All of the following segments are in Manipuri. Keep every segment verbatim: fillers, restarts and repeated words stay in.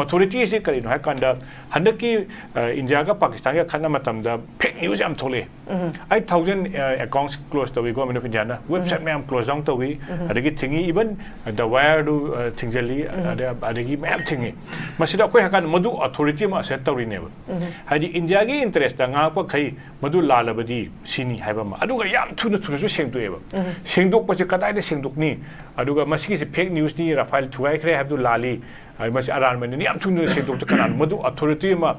ꯑꯣꯊꯣꯔꯤꯇꯤꯁꯤ ꯀꯔꯤꯅꯣ ꯍꯥꯏ ꯀꯥꯟꯗ, ꯍꯟꯗꯛꯀꯤ ꯏꯟꯗꯤꯌꯥꯒ ꯄꯥꯀꯤꯁꯇꯥꯟꯒ ꯈꯠꯅ ꯃꯇꯝꯗ ꯐꯦꯛ ꯅ꯭ꯌꯨꯁ ꯌꯥꯝ ꯊꯣꯛꯂꯛꯑꯦ꯫ ꯑꯩꯠ ꯊꯥꯎꯖꯟ ꯑꯦꯀꯥꯎꯟꯠꯁ ꯀ꯭ꯂꯣꯖ ꯇꯧꯏ ꯒꯣꯔꯃꯦꯟ ꯑꯣꯐ ꯏꯟꯗꯤꯌꯥꯅ, ꯋꯦꯕꯁꯥꯏꯠ ꯃꯌꯥꯝ ꯀ꯭ꯂꯣꯖ ꯗꯥꯎꯟ ꯇꯧꯏ, ꯑꯗꯒꯤ ꯊꯤꯡꯉꯤ, ꯏꯚꯟ ꯗ ꯋꯥꯌꯔꯗꯨ ꯊꯤꯡꯖꯤꯜꯂꯤ, ꯑꯗ- ꯑꯗꯒꯤ ꯃꯌꯥꯝ ꯊꯤꯡꯉꯤ꯫ ꯃꯁꯤꯗ ꯑꯩꯈꯣꯏ ꯍꯥꯏꯀꯥꯟꯗ ꯃꯗꯨ ꯑꯣꯊꯣꯔꯤꯇꯤ ꯑꯃ ꯑꯁꯦꯠ ꯇꯧꯔꯤꯅꯦꯕ꯫ ꯍꯥꯏꯗꯤ ꯏꯟꯗꯤꯌꯥꯒꯤ ꯏꯟꯇꯔꯦꯁꯇ ꯉꯥꯡꯉꯛꯄꯈꯩ ꯃꯗꯨ ꯂꯥꯜꯂꯕꯗꯤ ꯁꯤꯅꯤ ꯍꯥꯏꯕ ꯑꯃ꯫ ꯑꯗꯨꯒ ꯌꯥꯝ ꯊꯨꯅ ꯊꯨꯅꯁꯨ ꯁꯦꯡꯗꯣꯛꯑꯦꯕ꯫ ꯁꯦꯡꯗꯣꯛꯄꯁꯦ ꯀꯗꯥꯏꯗ ꯁꯦꯡꯗꯣꯛꯅꯤ? ꯑꯗꯨꯒ ꯃꯁꯤꯒꯤꯁꯦ ꯐꯦꯛ ꯅ꯭ꯌꯨꯁꯅꯤ, ꯔꯥꯐꯥꯏꯜ ꯊꯨꯒꯥꯏꯈ꯭ꯔꯦ ꯍꯥꯏꯕꯗꯨ ꯂꯥꯜꯂꯤ, ꯑꯩ ꯃꯁꯤ ꯑꯔꯥꯟꯕꯅꯤ, ꯌꯥꯝ ꯊꯨꯅ ꯁꯦꯡꯗꯣꯛꯇ ꯀꯅꯥꯅꯣ? ꯃꯗꯨ ꯑꯣꯊꯣꯔꯤꯇꯤ ꯑꯃ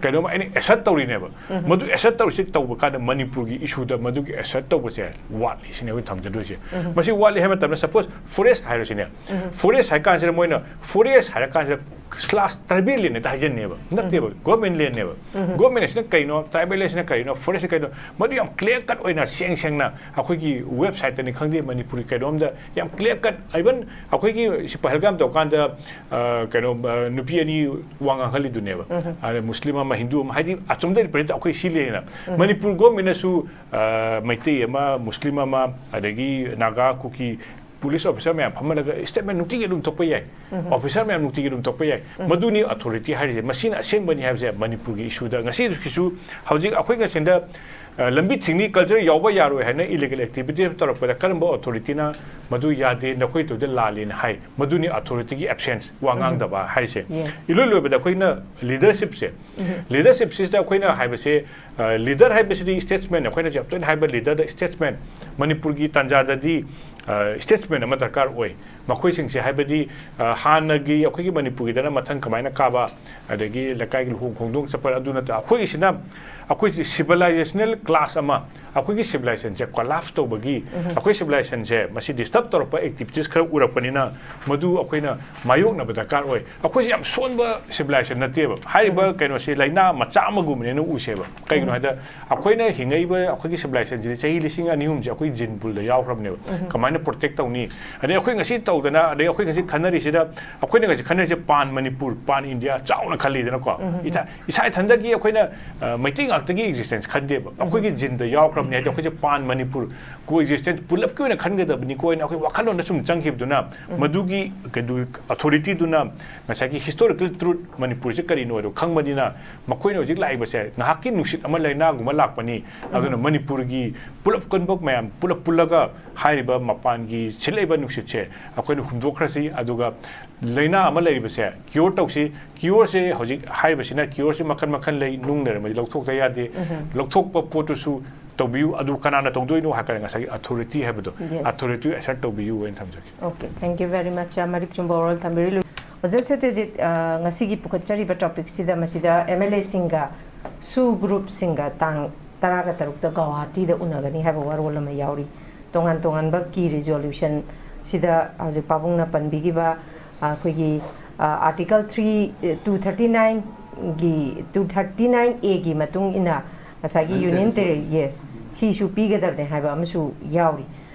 ꯀꯩꯅꯣꯝꯃ ꯑꯩꯅ ꯑꯦꯁꯔꯠ ꯇꯧꯔꯤꯅꯦꯕ꯫ ꯃꯗꯨ ꯑꯦꯁꯔꯠ ꯇꯧꯔꯤꯁꯤ ꯇꯧꯕ ꯀꯥꯟꯗ ꯃꯅꯤꯄꯨꯔꯒꯤ ꯏꯁꯨꯗ ꯃꯗꯨꯒꯤ ꯑꯦꯁꯔꯠ ꯇꯧꯕꯁꯦ ꯋꯥꯠꯂꯤ ꯁꯤꯅꯦ ꯑꯩꯈꯣꯏ ꯊꯝꯖꯗꯣꯏꯁꯦ꯫ ꯃꯁꯤ ꯋꯥꯠꯂꯤ ꯍꯥꯏꯕ ꯃꯇꯝꯗ, ꯁꯄꯣꯁ ꯐꯣꯔꯦꯁ ꯍꯥꯏꯔꯁꯤꯅꯦ, ꯐꯣꯔꯦꯁ ꯍꯥꯏ ꯀꯥꯟꯁꯤꯗ ꯃꯣꯏꯅ ꯐꯣꯔꯦꯁ ꯍꯥꯏꯔ ꯀꯥꯟꯁꯤꯗ ꯁ꯭ꯂꯥꯁ ꯇ꯭ꯔꯥꯏꯕꯦꯜ ꯂꯦꯟ ꯍꯦꯛꯇ ꯍꯥꯏꯖꯟꯅꯦꯕ꯫ ꯅꯠꯇꯦꯕ, ꯒꯣꯔꯃꯦꯟ ꯂꯦꯟꯅꯦꯕ꯫ ꯒꯣꯔꯃꯦꯟ ꯑꯁꯤꯅ ꯀꯩꯅꯣ, ꯇ꯭ꯔꯥꯏꯕꯦꯜ ꯑꯁꯤꯅ ꯀꯔꯤꯅꯣ, ꯐꯣꯔꯦꯁ ꯀꯩꯅꯣ, ꯃꯗꯨ ꯌꯥꯝ ꯀ꯭ꯂꯤꯌꯥꯔ ꯀꯠ ꯑꯣꯏꯅ ꯁꯦꯡ ꯁꯦꯡꯅ ꯑꯩꯈꯣꯏꯒꯤ ꯋꯦꯕꯁꯥꯏꯠꯇꯅꯤ ꯈꯪꯗꯦ, ꯃꯅꯤꯄꯨꯔꯤ ꯀꯩꯅꯣꯝꯗ ꯌꯥꯝ ꯀ꯭ꯂꯤꯌꯥꯔ ꯀꯠ, ꯏꯚꯟ ꯑꯩꯈꯣꯏꯒꯤ ꯁꯤ ꯄꯍꯜꯒꯥꯝ ꯇꯧꯀꯥꯟꯗ ꯑ, ꯀꯩꯅꯣ, ꯑ, ꯅꯨꯄꯤ ꯑꯅꯤ ꯋꯥ ꯉꯥꯡꯍꯜꯂꯤꯗꯨꯅꯦꯕ꯫ ꯑꯗ ꯃꯨꯁꯂꯤꯝ ꯑꯃ, ꯍꯤꯟꯗꯨ ꯑꯃ, ꯍꯥꯏꯗꯤ ꯑꯆꯨꯝꯕ ꯔꯤꯄ꯭ꯔꯖꯦꯟ ꯑꯩꯈꯣꯏ ꯁꯤ ꯂꯩꯌꯦꯅ꯫ ꯃꯅꯤꯄꯨꯔ ꯒꯣꯔꯃꯦꯟꯅꯁꯨ, ꯑ, ꯃꯩꯇꯩ ꯑꯃ, ꯃꯨꯁꯂꯤꯝ ꯑꯃ, ꯑꯗꯒꯤ ꯅꯥꯒꯥ, ꯀꯨꯀꯤ ꯄꯨꯂꯤꯁ ꯑꯣꯐꯤꯁꯥꯔ ꯃꯌꯥꯝ ꯐꯝꯍꯜꯂꯒ ꯁ꯭ꯇꯦꯠꯃꯦꯟ ꯅꯨꯡꯇꯤꯒꯤ ꯑꯗꯨꯝ ꯊꯣꯛꯄ ꯌꯥꯏ꯫ ꯑꯣꯐꯤꯁꯥꯔ ꯃꯌꯥꯝ ꯅꯨꯡꯇꯤꯒꯤ ꯑꯗꯨꯝ ꯊꯣꯛꯄ ꯌꯥꯏ꯫ ꯃꯗꯨꯅꯤ ꯑꯣꯊꯣꯔꯤꯇꯤ ꯍꯥꯏꯔꯤꯁꯦ꯫ ꯃꯁꯤꯅ ꯑꯁꯦꯡꯕꯅꯤ ꯍꯥꯏꯕꯁꯦ ꯃꯅꯤꯄꯨꯔꯒꯤ ꯏꯁꯨꯗ ꯉꯁꯤꯁꯨ ꯍꯧꯖꯤꯛ ꯑꯩꯈꯣꯏ ꯉꯁꯤꯗ ꯑ, ꯂꯝꯕꯤ ꯊꯤꯡꯅꯤ, ꯀꯜꯆꯔꯦꯜ ꯌꯥꯎꯕ ꯌꯥꯔꯣꯏ ꯍꯥꯏꯅ ꯏꯂꯤꯒꯦꯜ ꯑꯦꯛꯇꯤꯚꯤꯇꯤ ꯇꯧꯔꯛꯄꯗ ꯀꯔꯝꯕ ꯑꯣꯊꯣꯔꯤꯇꯤꯅ ꯃꯗꯨ ꯌꯥꯗꯦ, ꯅꯈꯣꯏ ꯇꯧꯗ ꯂꯥꯜꯂꯦꯅ ꯍꯥꯏ? ꯃꯗꯨꯅꯤ ꯑꯣꯊꯣꯔꯤꯇꯤꯒꯤ ꯑꯦꯕꯁꯦꯟꯁ, ꯋꯥ ꯉꯥꯡꯗꯕ ꯍꯥꯏꯁꯦ꯫ Yes. ꯏꯂꯣꯏ ꯂꯣꯏꯕꯗ ꯑꯩꯈꯣꯏꯅ ꯂꯤꯗꯔꯁꯤꯞꯁꯦ, ꯂꯤꯗꯔꯁꯤꯞꯁꯤꯗ ꯑꯩꯈꯣꯏꯅ ꯍꯥꯏꯕꯁꯦ, ꯑ, ꯂꯤꯗꯔ ꯍꯥꯏꯕꯁꯤꯗꯤ ꯁ꯭ꯇꯦꯠꯁꯃꯦꯟ, ꯑꯩꯈꯣꯏꯅ ꯌꯥꯝ ꯇꯣꯏꯅ ꯍꯥꯏꯕ ꯂꯤꯗꯔꯗ ꯁ꯭ꯇꯦꯠꯁꯃꯦꯟ, ꯃꯅꯤꯄꯨꯔꯒꯤ ꯇꯥꯟꯖꯥꯗꯗꯤ, ꯑ, ꯁ꯭ꯇꯦꯠꯁꯃꯦꯟ ꯑꯃ ꯗꯔꯀꯥꯔ ꯑꯣꯏ꯫ ꯃꯈꯣꯏꯁꯤꯡꯁꯦ ꯍꯥꯏꯕꯗꯤ, ꯑ, ꯍꯥꯟꯅꯒꯤ ꯑꯩꯈꯣꯏꯒꯤ ꯃꯅꯤꯄꯨꯔꯒꯤꯗꯅ ꯃꯊꯪ ꯀꯃꯥꯏꯅ ꯀꯥꯕ, ꯑꯗꯒꯤ ꯂꯩꯀꯥꯏꯒꯤ ꯂꯨꯍꯣꯡ ꯈꯣꯡꯗꯣꯡ ꯆꯠꯄ, ꯑꯗꯨ ꯅꯠꯇ ꯑꯩꯈꯣꯏꯒꯤꯁꯤꯅ ꯑꯩꯈꯣꯏꯁꯤ ꯁꯤꯚꯤꯂꯥꯏꯖꯦꯁꯅꯦꯜ ꯀ꯭ꯂꯥꯁ ꯑꯃ, ꯑꯩꯈꯣꯏꯒꯤ ꯁꯤꯚꯤꯂꯥꯏꯖꯦꯁꯟꯁꯦ ꯀꯣꯂꯥꯞꯁ ꯇꯧꯕꯒꯤ, ꯑꯩꯈꯣꯏ ꯁꯤꯚꯤꯂꯥꯏꯖꯦꯁꯟꯁꯦ ꯃꯁꯤ ꯗꯤꯁꯇꯔꯕ ꯇꯧꯔꯛꯄ ꯑꯦꯛꯇꯤꯚꯤꯇꯤꯁ ꯈꯔ ꯎꯔꯛꯄꯅꯤꯅ ꯃꯗꯨ ꯑꯩꯈꯣꯏꯅ ꯃꯥꯌꯣꯛꯅꯕ ꯗꯔꯀꯥꯔ ꯑꯣꯏ꯫ ꯑꯩꯈꯣꯏꯁꯦ ꯌꯥꯝ ꯁꯣꯟꯕ ꯁꯤꯚꯤꯂꯥꯏꯖꯦꯁꯟ ꯅꯠꯇꯦꯕ꯫ ꯍꯥꯏꯔꯤꯕ ꯀꯩꯅꯣꯁꯦ ꯂꯥꯏꯅꯥ ꯃꯆꯥ ꯑꯃꯒꯨꯝꯕꯅꯦꯅ ꯎꯁꯦꯕ꯫ ꯀꯩꯒꯤꯅꯣ ꯍꯥꯏꯗ ꯑꯩꯈꯣꯏꯅ ꯍꯤꯡꯉꯛꯏꯕ ꯑꯩꯈꯣꯏꯒꯤ ꯁꯤꯚꯤꯂꯥꯏꯖꯦꯁꯟꯁꯤꯗꯤ ꯆꯍꯤ ꯂꯤꯁꯤꯡ ꯑꯅꯤ ꯑꯍꯨꯝꯁꯦ ꯑꯩꯈꯣꯏ ꯖꯤꯟ ꯄꯨꯜꯗ ꯌꯥꯎꯈ꯭ꯔꯕꯅꯦꯕ꯫ ꯀꯃꯥꯏꯅ ꯄ꯭ꯔꯣꯇꯦꯛ ꯇꯧꯅꯤ꯫ ꯑꯗꯩ ꯑꯩꯈꯣꯏ ꯉꯁꯤ ꯇꯧꯗꯅ, ꯑꯗꯩ ꯑꯩꯈꯣꯏ ꯉꯁꯤ ꯈꯟꯅꯔꯤꯁꯤꯗ, ꯑꯩꯈꯣꯏꯅ ꯉꯁꯤ ꯈꯟꯅꯔꯤꯁꯦ ꯄꯥꯟ ꯃꯅꯤꯄꯨꯔ, ꯄꯥꯟ ꯏꯟꯗꯤꯌꯥ ꯆꯥꯎꯅ ꯈꯜꯂꯤꯗꯅꯀꯣ꯫ ꯏꯁꯥ, ꯏꯁꯥ ꯏꯊꯟꯗꯒꯤ ꯑꯩꯈꯣꯏꯅ, ꯑ, ꯃꯩꯇꯩ ꯉꯥꯛꯇꯒꯤ ꯑꯦꯛꯖꯤꯁꯇꯦꯟꯁ ꯈꯟꯗꯦꯕ꯫ ꯑꯩꯈꯣꯏꯒꯤ ꯖꯤꯟꯗ ꯌꯥꯎꯈ꯭ꯔꯕꯅꯤ ꯍꯥꯏꯗꯤ ꯑꯩꯈꯣꯏꯁꯦ ꯄꯥꯟ ꯃꯅꯤꯄꯨꯔ ꯀꯣ ꯑꯦꯛꯖꯤꯁꯇꯦꯟꯁ ꯄꯨꯂꯞꯀꯤ ꯑꯣꯏꯅ ꯈꯟꯒꯗꯕꯅꯤꯀꯣ ꯍꯥꯏꯅ ꯑꯩꯈꯣꯏ ꯋꯥꯈꯜꯂꯣꯟꯗ ꯁꯨꯝ ꯆꯪꯈꯤꯕꯗꯨꯅ, ꯃꯗꯨꯒꯤ ꯀꯩꯗꯨ, ꯑꯣꯊꯣꯔꯤꯇꯤꯗꯨꯅ ꯉꯁꯥꯏꯒꯤ ꯍꯤꯁꯇꯣꯔꯤꯀꯦꯜ ꯇ꯭ꯔꯨꯠ ꯃꯅꯤꯄꯨꯔꯁꯦ ꯀꯔꯤꯅꯣ ꯍꯥꯏꯗꯣ ꯈꯪꯕꯅꯤꯅ, ꯃꯈꯣꯏꯅ ꯍꯧꯖꯤꯛ ꯂꯥꯛꯏꯕꯁꯦ ꯉꯥꯏꯍꯥꯛꯀꯤ ꯅꯨꯡꯁꯤꯠ ꯑꯃ, ꯂꯥꯏꯅꯥꯒꯨꯝꯕ ꯂꯥꯛꯄꯅꯤ꯫ ꯑꯗꯨꯅ ꯃꯅꯤꯄꯨꯔꯒꯤ ꯄꯨꯂꯞ ꯀꯟꯕ ꯃꯌꯥꯝ ꯄꯨꯂꯞ ꯄꯨꯜꯂꯒ ꯍꯥꯏꯔꯤꯕ ꯃꯄꯥꯟꯒꯤ ꯁꯤꯜꯂꯛꯏꯕ ꯅꯨꯡꯁꯤꯠꯁꯦ ꯑꯩꯈꯣꯏꯅ ꯍꯨꯝꯗꯣꯛꯈ꯭ꯔꯁꯤ꯫ ꯑꯗꯨꯒ ꯂꯥꯏꯅꯥ ꯑꯃ ꯂꯩꯔꯤꯕꯁꯦ ꯀ꯭ꯌꯣꯔ ꯇꯧꯁꯤ꯫ ꯀ꯭ꯌꯣꯔꯁꯦ ꯍꯧꯖꯤꯛ ꯍꯥꯏꯔꯤꯕꯁꯤꯅ, ꯀ꯭ꯌꯣꯔꯁꯦ ꯃꯈꯜ ꯃꯈꯜ ꯂꯩ, ꯅꯨꯡ ꯂꯩꯔꯝꯃꯗꯤ ꯂꯧꯊꯣꯛꯇ ꯌꯥꯗꯦ꯫ ꯂꯧꯊꯣꯛꯄ ꯄꯣꯠꯇꯨꯁꯨ ꯇꯧꯕꯤꯌꯨ꯫ ꯑꯗꯨ ꯀꯅꯥꯅ ꯇꯧꯗꯣꯏꯅꯣ ꯍꯥꯏ ꯀꯥꯟꯗ ꯉꯁꯥꯏꯒꯤ ꯑꯣꯊꯣꯔꯤꯇꯤ ꯍꯥꯏꯕꯗꯣ, Yes. ꯑꯣꯊꯣꯔꯤꯇꯤ ꯑꯦꯁꯔꯠ ꯇꯧꯕꯤꯌꯨ ꯍꯥꯏꯅ ꯊꯝꯖꯒꯦ꯫ Okay, thank you very much. ꯃꯔꯤꯛ ꯆꯨꯝꯕ ꯋꯥꯔꯣꯜ ꯊꯝꯕꯤꯔꯤꯂꯨ꯫ ꯑꯣꯖꯥ ꯁꯇ꯭ꯌꯖꯤꯠ, ꯑ, ꯉꯁꯤꯒꯤ ꯄꯨꯈꯠꯆꯔꯤꯕ ꯇꯣꯄꯤꯛꯁꯤꯗ, ꯃꯁꯤꯗ ꯑꯦꯝ ꯑꯦꯜ ꯑꯦꯁꯤꯡꯒ ꯁꯨ ꯒ꯭ꯔꯨꯞꯁꯤꯡꯒ ꯇꯥꯡ ꯇꯔꯥꯒ ꯇꯔꯨꯛꯇ ꯒꯧꯍꯥꯇꯤꯗ ꯎꯅꯒꯅꯤ ꯍꯥꯏꯕ ꯋꯥꯔꯣꯜ ꯑꯃ ꯌꯥꯎꯔꯤ꯫ ꯇꯣꯉꯥꯟ ꯇꯣꯉꯥꯟꯕ ꯀꯤ ꯔꯤꯖꯣꯂꯨꯁꯟ ꯁꯤꯗ ꯍꯧꯖꯤꯛ ꯄꯥꯕꯨꯡꯅ ꯄꯟꯕꯤꯈꯤꯕ, ꯑ, ꯑꯩꯈꯣꯏꯒꯤ, ꯑ, ꯑꯥꯔꯇꯤꯀꯜ ꯊ꯭ꯔꯤ, ꯇꯨ ꯊꯥꯔꯇꯤ ꯅꯥꯏꯟꯒꯤ, ꯇꯨ ꯊꯥꯔꯇꯤ ꯅꯥꯏꯟ ꯑꯦꯒꯤ ꯃꯇꯨꯡ ꯏꯟꯅ ꯉꯁꯥꯏꯒꯤ Union ꯌꯨꯅꯤꯌꯟ ꯇꯦꯔꯤ-, Territory꯫ Yes, ꯁꯤꯁꯨ ꯄꯤꯒꯗꯕꯅꯦ ꯍꯥꯏꯕ ꯑꯃꯁꯨ ꯌꯥꯎꯔꯤ꯫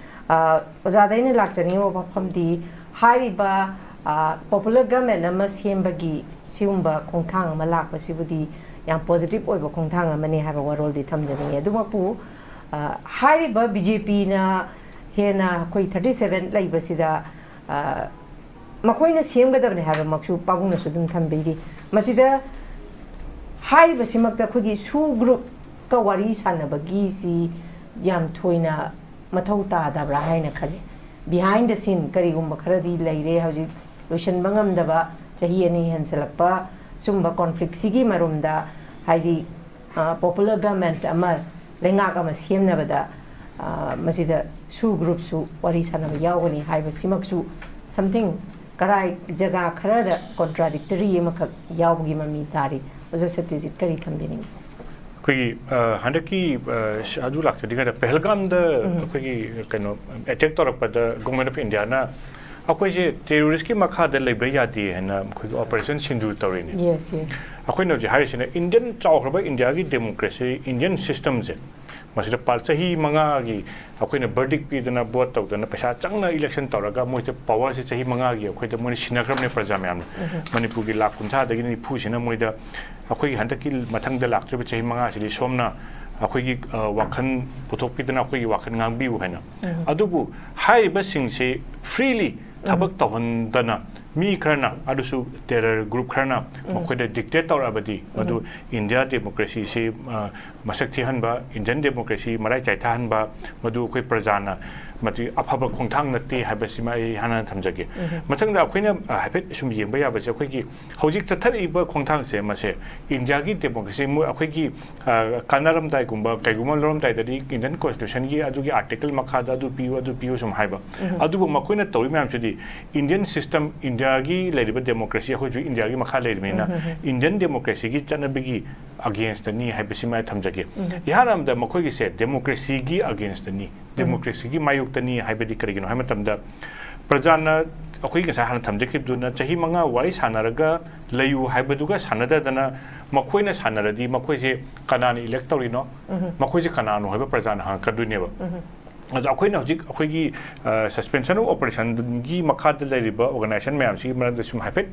ꯑ, ꯑꯣꯖꯥꯗ ꯑꯩꯅ ꯂꯥꯛꯆꯅꯤꯡꯉꯤꯕ ꯋꯥꯐꯝꯗꯤ, ꯍꯥꯏꯔꯤꯕ, ꯑ, ꯄꯣꯄꯨꯂꯔ ꯒꯃꯦꯟ ꯑꯃ ꯁꯦꯝꯕꯒꯤ ꯁꯤꯒꯨꯝꯕ ꯈꯣꯡꯊꯥꯡ ꯑꯃ ꯂꯥꯛꯄꯁꯤꯕꯨꯗꯤ ꯌꯥꯝ ꯄꯣꯖꯤꯇꯤꯚ ꯑꯣꯏꯕ ꯈꯣꯡꯊꯥꯡ ꯑꯃꯅꯤ ꯍꯥꯏꯕ ꯋꯥꯔꯣꯜꯗꯤ ꯊꯝꯖꯅꯤꯡꯉꯤ꯫ ꯑꯗꯨꯃꯛꯄꯨ, ꯑ, ꯍꯥꯏꯔꯤꯕ ꯕꯤ ꯖꯦ ꯄꯤꯅ ꯍꯦꯟꯅ ꯑꯩꯈꯣꯏ ꯊꯥꯔꯇꯤ ꯁꯚꯦꯟ ꯂꯩꯕꯁꯤꯗ, ꯑ, ꯃꯈꯣꯏꯅ ꯁꯦꯝꯒꯗꯕꯅꯤ ꯍꯥꯏꯕꯃꯛꯁꯨ ꯄꯥꯕꯨꯡꯅꯁꯨ ꯑꯗꯨꯝ ꯊꯝꯕꯤꯔꯤ꯫ ꯃꯁꯤꯗ ꯍꯥꯏꯔꯤꯕꯁꯤꯃꯛꯇ ꯑꯩꯈꯣꯏꯒꯤ ꯁꯨ ꯒ꯭ꯔꯨꯞꯀ ꯋꯥꯔꯤ ꯁꯥꯟꯅꯕꯒꯤꯁꯤ ꯌꯥꯝ ꯊꯣꯏꯅ ꯃꯊꯧ ꯇꯥꯗꯕ꯭ꯔꯥ ꯍꯥꯏꯅ ꯈꯜꯂꯤ꯫ Behind the scene ꯀꯔꯤꯒꯨꯝꯕ ꯈꯔꯗꯤ ꯂꯩꯔꯦ, ꯍꯧꯖꯤꯛ ꯂꯣꯏꯁꯤꯟꯕ ꯉꯝꯗꯕ, ꯆꯍꯤ ꯑꯅꯤ ꯍꯦꯟꯁꯤꯜꯂꯛꯄ ꯁꯨꯝꯕ ꯀꯣꯟꯐ꯭ꯂꯤꯛꯁꯤꯒꯤ ꯃꯔꯨꯝꯗ, ꯍꯥꯏꯗꯤ, ꯑ, ꯄꯣꯄꯨꯂꯔ ꯒꯃꯦꯟ ꯑꯃ, ꯂꯩꯉꯥꯛ ꯑꯃ ꯁꯦꯝꯅꯕꯗ, ꯑ, ꯃꯁꯤꯗ ꯁꯨ ꯒ꯭ꯔꯨꯞꯁꯨ ꯋꯥꯔꯤ ꯁꯥꯟꯅꯕ ꯌꯥꯎꯒꯅꯤ ꯍꯥꯏꯕꯁꯤꯃꯛꯁꯨ something ꯀꯔꯥꯏ ꯖꯒꯥ ꯈꯔꯗ ꯀꯣꯟꯇ꯭ꯔꯥꯗꯤꯛꯇꯔꯤ ꯑꯃꯈꯛ ꯌꯥꯎꯕꯒꯤ ꯃꯃꯤ ꯇꯥꯔꯤ꯫ ꯑꯣꯖꯥ ꯁꯇ꯭ꯌꯖꯤꯠ ꯀꯔꯤ ꯊꯝꯕꯤꯅꯤꯡꯉꯤ? ꯑꯩꯈꯣꯏꯒꯤ, ꯑ, ꯍꯟꯗꯛꯀꯤ, ꯑ, ꯁ-, ꯑꯗꯨ ꯂꯥꯛꯆꯗ꯭ꯔꯤꯉꯩꯗ ꯄꯦꯍꯜꯒꯥꯝꯗ ꯎꯝ꯫ ꯑꯩꯈꯣꯏꯒꯤ ꯀꯩꯅꯣ ꯑꯦꯇꯦꯛ ꯇꯧꯔꯛꯄꯗ ꯒꯣꯔꯃꯦꯟ ꯑꯣꯐ ꯏꯟꯗꯤꯌꯥꯅ ꯑꯩꯈꯣꯏꯁꯦ ꯇꯦꯔꯣꯔꯤꯁꯀꯤ ꯃꯈꯥꯗ ꯂꯩꯕ ꯌꯥꯗꯦ ꯍꯥꯏꯅ ꯑꯩꯈꯣꯏꯒꯤ ꯑꯣꯄꯔꯦꯁꯟ ꯁꯤꯟꯗꯨꯔ ꯇꯧꯔꯤꯅꯤ꯫ Yes, yes. ꯑꯩꯈꯣꯏꯅ ꯍꯧꯖꯤꯛ ꯍꯥꯏꯔꯤꯁꯤꯅ ꯏꯟꯗꯤꯌꯟ, ꯆꯥꯎꯈ꯭ꯔꯕ ꯏꯟꯗꯤꯌꯥꯒꯤ ꯗꯦꯃꯣꯀ꯭ꯔꯦꯁꯤ, ꯏꯟꯗꯤꯌꯟ ꯁꯤꯁꯇꯝꯁꯦ ꯃꯁꯤꯗ ꯄꯥ-, ꯆꯍꯤ ꯃꯉꯥꯒꯤ ꯑꯩꯈꯣꯏꯅ verdict ꯄꯤꯗꯅ, vote ꯇꯧꯗꯅ, ꯄꯩꯁꯥ ꯆꯪꯅ election ꯇꯧꯔꯒ ꯃꯣꯏꯗ powerꯁꯦ ꯆꯍꯤ ꯃꯉꯥꯒꯤ ꯑꯩꯈꯣꯏꯗ ꯃꯣꯏꯅ ꯁꯤꯟꯅꯈ꯭ꯔꯕꯅꯦ ꯄ꯭ꯔꯖꯥ ꯃꯌꯥꯝꯅ꯫ ꯃꯅꯤꯄꯨꯔꯒꯤ ꯂꯥꯈ ꯀꯨꯟꯊ꯭ꯔꯥꯗꯒꯤ ꯅꯤꯐꯨꯁꯤꯅ ꯃꯣꯏꯗ ꯑꯩꯈꯣꯏꯒꯤ ꯍꯟꯗꯛꯀꯤ ꯃꯊꯪꯗ ꯂꯥꯛꯇ꯭ꯔꯤꯕ ꯆꯍꯤ ꯃꯉꯥꯁꯤꯗꯤ ꯁꯣꯝꯅ ꯑꯩꯈꯣꯏꯒꯤ, ꯑ, ꯋꯥꯈꯜ ꯄꯨꯊꯣꯛꯄꯤꯗꯅ ꯑꯩꯈꯣꯏꯒꯤ ꯋꯥꯈꯜ ꯉꯥꯡꯕꯤꯌꯨ ꯍꯥꯏꯅ꯫ ꯑꯗꯨꯕꯨ ꯍꯥꯏꯔꯤꯕꯁꯤꯡꯁꯤ freely ꯊꯕꯛ ꯇꯧꯍꯟꯗꯅ ꯃꯤ ꯈꯔꯅ, ꯑꯗꯨꯁꯨ terror group ꯈꯔꯅ ꯃꯈꯣꯏꯗ dictate ꯇꯧꯔꯛꯑꯕꯗꯤ, ꯃꯗꯨ ꯏꯟꯗꯤꯌꯥ democracyꯁꯤ, ꯑ, ꯃꯁꯛ ꯊꯤꯍꯟꯕ, Indian democracy ꯃꯔꯥꯏ ꯆꯥꯏꯊꯍꯟꯕ, ꯃꯗꯨ ꯑꯩꯈꯣꯏ ꯄ꯭ꯔꯖꯥꯅ ꯃꯗꯨ ꯑꯐꯕ ꯈꯣꯡꯊꯥꯡ ꯅꯠꯇꯦ ꯍꯥꯏꯕꯁꯤꯃ ꯑꯩ ꯍꯥꯟꯅ ꯊꯝꯖꯒꯦ꯫ ꯃꯊꯪꯗ ꯑꯩꯈꯣꯏꯅ, ꯑ, ꯍꯥꯏꯐꯦꯠ ꯁꯨꯝ ꯌꯦꯡꯕ ꯌꯥꯕꯁꯦ, ꯑꯩꯈꯣꯏꯒꯤ ꯍꯧꯖꯤꯛ ꯆꯠꯊꯔꯛꯏꯕ ꯈꯣꯡꯊꯥꯡꯁꯦ, ꯃꯁꯦ ꯏꯟꯗꯤꯌꯥꯒꯤ democracy, ꯃꯣꯏ ꯑꯩꯈꯣꯏꯒꯤ, ꯑ, ꯀꯥꯟꯅꯔꯝꯗꯥꯏꯒꯨꯝꯕ, ꯀꯩꯒꯨꯝꯕ ꯂꯧꯔꯝꯗꯥꯏꯗꯗꯤ Indian Constitutionꯒꯤ ꯑꯗꯨꯒꯤ article ꯃꯈꯥꯗ ꯑꯗꯨ ꯄꯤꯌꯨ, ꯑꯗꯨ ꯄꯤꯌꯨ ꯁꯨꯝ ꯍꯥꯏꯕ꯫ ꯑꯗꯨꯕꯨ ꯃꯈꯣꯏꯅ ꯇꯧꯔꯤ ꯃꯌꯥꯝꯁꯤꯗꯤ Indian system, ꯏꯟꯗꯤꯌꯥꯒꯤ ꯂꯩꯔꯤꯕ democracy, ꯑꯩꯈꯣꯏꯁꯨ ꯏꯟꯗꯤꯌꯥꯒꯤ ꯃꯈꯥ ꯂꯩꯔꯤꯕꯅꯤꯅ, Indian democracyꯒꯤ ꯆꯠꯅꯕꯤꯒꯤ againstꯅꯤ ꯍꯥꯏꯕꯁꯤꯃ ꯑꯩ ꯊꯝꯖꯒꯦ꯫ ꯏꯍꯥꯟ ꯍꯥꯟꯕꯗ ꯃꯈꯣꯏꯒꯤꯁꯦ democracyꯒꯤ againstꯅꯤ, democracyꯒꯤ ꯃꯥꯌꯣꯛꯇꯅꯤ ꯍꯥꯏꯕꯗꯤ ꯀꯔꯤꯒꯤꯅꯣ ꯍꯥꯏꯕ ꯃꯇꯝꯗ, ꯄ꯭ꯔꯖꯥꯅ, ꯑꯩꯈꯣꯏ ꯉꯁꯥꯏ ꯍꯥꯟꯅ ꯊꯝꯖꯈꯤꯕꯗꯨꯅ, ꯆꯍꯤ ꯃꯉꯥ ꯋꯥꯔꯤ ꯁꯥꯟꯅꯔꯒ ꯂꯩꯌꯨ ꯍꯥꯏꯕꯗꯨꯒ ꯁꯥꯟꯅꯗꯗꯅ, ꯃꯈꯣꯏꯅ ꯁꯥꯟꯅꯔꯗꯤ ꯃꯈꯣꯏꯁꯦ ꯀꯅꯥꯅ elect ꯇꯧꯔꯤꯅꯣ, ꯃꯈꯣꯏꯁꯦ ꯀꯅꯥꯅꯣ ꯍꯥꯏꯕ ꯄ꯭ꯔꯖꯥꯅ ꯍꯪꯉꯛꯀꯗꯣꯏꯅꯦꯕ꯫ ꯑꯗꯣ ꯑꯩꯈꯣꯏꯅ ꯍꯧꯖꯤꯛ ꯑꯩꯈꯣꯏꯒꯤ, ꯑ, suspension of operationꯒꯤ ꯃꯈꯥꯗ ꯂꯩꯔꯤꯕ organization ꯃꯌꯥꯝꯁꯤꯒꯤ ꯃꯔꯝꯗ ꯁꯨꯝ ꯍꯥꯏꯐꯦꯠ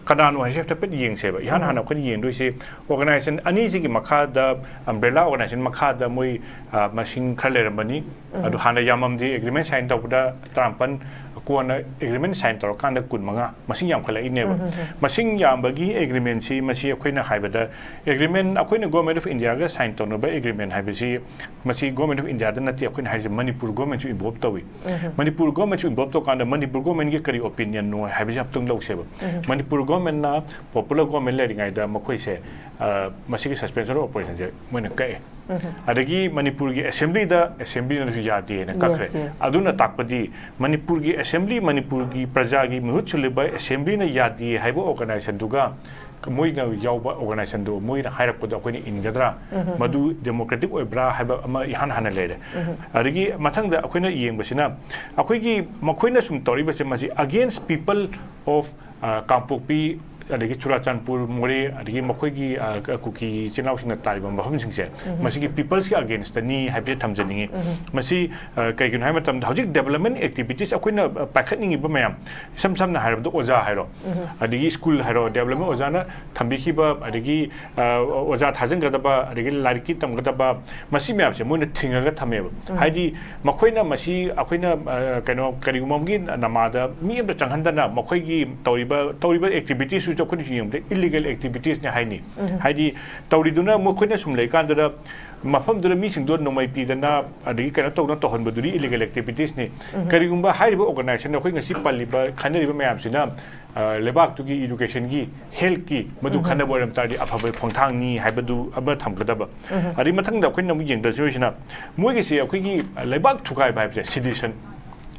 ꯀꯅꯥꯅꯣ ꯍꯥꯏꯁꯦ ꯍꯥꯏꯐꯦꯠ ꯌꯦꯡꯁꯦꯕ꯫ ꯏꯍꯥꯟ ꯍꯥꯟꯅ ꯑꯩꯈꯣꯏꯅ ꯌꯦꯡꯗꯣꯏꯁꯦ organization ꯑꯅꯤꯁꯤꯒꯤ ꯃꯈꯥꯗ, umbrella organization ꯃꯈꯥꯗ ꯃꯣꯏ, ꯑ, ꯃꯁꯤꯡ ꯈꯔ ꯂꯩꯔꯝꯕꯅꯤ꯫ ꯑꯗꯨ ꯍꯥꯟꯅ ꯌꯥꯝꯃꯝꯗꯦ, agreement sign ꯇꯧꯕꯗ ꯇꯔꯥꯃꯥꯄꯟ, ꯀꯣꯟꯅ agreement sign ꯇꯧꯔꯀꯥꯟꯗ ꯀꯨꯟꯃꯉꯥ, ꯃꯁꯤꯡ ꯌꯥꯝꯈꯠꯂꯛꯏꯅꯦꯕ꯫ ꯃꯁꯤꯡ ꯌꯥꯝꯕꯒꯤ agreementꯁꯤ, ꯃꯁꯤ ꯑꯩꯈꯣꯏꯅ ꯍꯥꯏꯕꯗ, agreement, ꯑꯩꯈꯣꯏꯅ Government of Indiaꯒ sign ꯇꯧꯅꯕ agreement ꯍꯥꯏꯕꯁꯤ, ꯃꯁꯤ Government of Indiaꯗ ꯅꯠꯇꯦ, ꯑꯩꯈꯣꯏꯅ ꯍꯥꯏꯔꯤꯁꯦ ꯃꯅꯤꯄꯨꯔ governmentꯁꯨ involve ꯇꯧꯏ꯫ ꯃꯅꯤꯄꯨꯔ governmentꯁꯨ involve ꯇꯧꯀꯥꯟꯗ ꯃꯅꯤꯄꯨꯔ governmentꯒꯤ ꯀꯔꯤ opinionꯅꯣ ꯍꯥꯏꯕꯁꯤ ꯑꯃꯨꯛꯇꯪ ꯂꯧꯁꯦꯕ꯫ ꯃꯅꯤꯄꯨꯔ governmentꯅ popular government ꯂꯩꯔꯤꯉꯩꯗ ꯃꯈꯣꯏꯁꯦ, ꯑ, ꯃꯁꯤꯒꯤ suspension of operationꯁꯦ ꯃꯣꯏꯅ ꯀꯛꯑꯦ꯫ ꯑꯗꯒꯤ ꯃꯅꯤꯄꯨꯔꯒꯤ assemblyꯗ, assemblyꯅꯁꯨ ꯌꯥꯗꯦꯅ ꯀꯛꯈ꯭ꯔꯦ꯫ Yes, yes. ꯑꯗꯨꯅ ꯇꯥꯛꯄꯗꯤ ꯃꯅꯤꯄꯨꯔꯒꯤ assembly, ꯃꯅꯤꯄꯨꯔꯒꯤ ꯄ꯭ꯔꯖꯥꯒꯤ ꯃꯤꯍꯨꯠ ꯁꯨꯜꯂꯤꯕ assemblyꯅ ꯌꯥꯗꯦ ꯍꯥꯏꯕ organizationꯗꯨꯒ ꯃꯣꯏꯅ ꯌꯥꯎꯕ organizationꯗꯣ ꯃꯣꯏꯅ ꯍꯥꯏꯔꯛꯄꯗꯣ ꯑꯩꯈꯣꯏꯅ ꯏꯟꯒꯗ꯭ꯔꯥ? ꯃꯗꯨ democratic ꯑꯣꯏꯕ꯭ꯔꯥ ꯍꯥꯏꯕ ꯑꯃ ꯏꯍꯥꯟ ꯍꯥꯟꯅ ꯂꯩꯔꯦ꯫ ꯑꯗꯒꯤ ꯃꯊꯪꯗ ꯑꯩꯈꯣꯏꯅ ꯌꯦꯡꯕꯁꯤꯅ, ꯑꯩꯈꯣꯏꯒꯤ ꯃꯈꯣꯏꯅ ꯁꯨꯝ ꯇꯧꯔꯤꯕꯁꯦ, ꯃꯁꯤ against people of, ꯑ, ꯀꯥꯡꯄꯣꯛꯄꯤ ꯑꯗꯒꯤ ꯆꯨꯔꯥꯆꯥꯟꯄꯨꯔ, ꯃꯣꯔꯦ, ꯑꯗꯒꯤ ꯃꯈꯣꯏꯒꯤ, ꯑ, ꯀ-, ꯀꯨꯀꯤ ꯏꯆꯤꯜ ꯏꯅꯥꯎꯁꯤꯡꯅ ꯇꯥꯔꯤꯕ ꯃꯐꯝꯁꯤꯡꯁꯦ, ꯃꯁꯤꯒꯤ peopleꯁꯀꯤ againstꯅꯤ ꯍꯥꯏꯕꯁꯦ ꯊꯝꯖꯅꯤꯡꯉꯤ꯫ ꯃꯁꯤ, ꯑ, ꯀꯩꯒꯤꯅꯣ ꯍꯥꯏꯕ ꯃꯇꯝꯗ, ꯍꯧꯖꯤꯛ development activities ꯑꯩꯈꯣꯏꯅ, ꯑ, ꯄꯥꯏꯈꯠꯅꯤꯡꯉꯤꯕ ꯃꯌꯥꯝ, ꯏꯁꯝ ꯁꯝꯅ ꯍꯥꯏꯔꯕꯗ ꯑꯣꯖꯥ ꯍꯥꯏꯔꯣ, ꯑꯗꯒꯤ ꯁ꯭ꯀꯨꯜ ꯍꯥꯏꯔꯣ, development ꯑꯣꯖꯥꯅ ꯊꯝꯕꯤꯈꯤꯕ, ꯑꯗꯒꯤ, ꯑ, ꯑꯣꯖꯥ ꯊꯥꯖꯤꯟꯒꯗꯕ, ꯑꯗꯒꯤ ꯂꯥꯏꯔꯤꯛꯀꯤ ꯇꯝꯒꯗꯕ, ꯃꯁꯤ ꯃꯌꯥꯝꯁꯦ ꯃꯣꯏꯅ ꯊꯤꯡꯉꯒ ꯊꯝꯃꯦꯕ꯫ ꯍꯥꯏꯗꯤ ꯃꯈꯣꯏꯅ ꯃꯁꯤ ꯑꯩꯈꯣꯏꯅ, ꯑ, ꯀꯩꯅꯣ, ꯀꯔꯤꯒꯨꯝꯕ ꯑꯃꯒꯤ ꯅꯃꯥꯗ ꯃꯤ ꯑꯝꯇ ꯆꯪꯍꯟꯗꯅ ꯃꯈꯣꯏꯒꯤ ꯇꯧꯔꯤꯕ, ꯇꯧꯔꯤꯕ activitiesꯁꯨ ꯑꯩꯈꯣꯏꯅꯁꯨ ꯌꯦꯡꯕꯗ illegal activitiesꯅꯤ ꯍꯥꯏꯅꯤ꯫ ꯍꯥꯏꯗꯤ ꯇꯧꯔꯤꯗꯨꯅ ꯃꯈꯣꯏꯅ ꯁꯨꯝ ꯂꯩꯀꯥꯟꯗꯨꯗ ꯃꯐꯝꯗꯨꯗ ꯃꯤꯁꯤꯡꯗꯣ ꯅꯣꯡꯃꯩ ꯄꯤꯗꯅ ꯑꯗꯒꯤ ꯀꯩꯅꯣ ꯇꯧꯗꯅ ꯇꯧꯍꯟꯕꯗꯨꯗꯤ illegal activitiesꯅꯤ꯫ ꯀꯔꯤꯒꯨꯝꯕ ꯍꯥꯏꯔꯤꯕ organization ꯑꯩꯈꯣꯏ ꯉꯁꯤ ꯄꯜꯂꯤꯕ, ꯈꯟꯅꯔꯤꯕ ꯃꯌꯥꯝꯁꯤꯅ, ꯑ, ꯂꯩꯕꯥꯛꯇꯨꯒꯤ educationꯒꯤ, healthꯀꯤ ꯃꯗꯨ ꯈꯟꯅꯕ ꯑꯣꯏꯔꯝ ꯇꯥꯔꯗꯤ ꯑꯐꯕ ꯈꯣꯡꯊꯥꯡꯅꯤ ꯍꯥꯏꯕꯗꯨ ꯑꯃ ꯊꯝꯒꯗꯕ꯫ ꯑꯗꯩ ꯃꯊꯪꯗ ꯑꯩꯈꯣꯏꯅ ꯑꯃꯨꯛ ꯌꯦꯡꯗꯁꯨ ꯃꯣꯏꯒꯤꯁꯦ ꯑꯩꯈꯣꯏꯒꯤ ꯂꯩꯕꯥꯛ ꯊꯨꯒꯥꯏꯕ ꯍꯥꯏꯕꯁꯦ, sedition,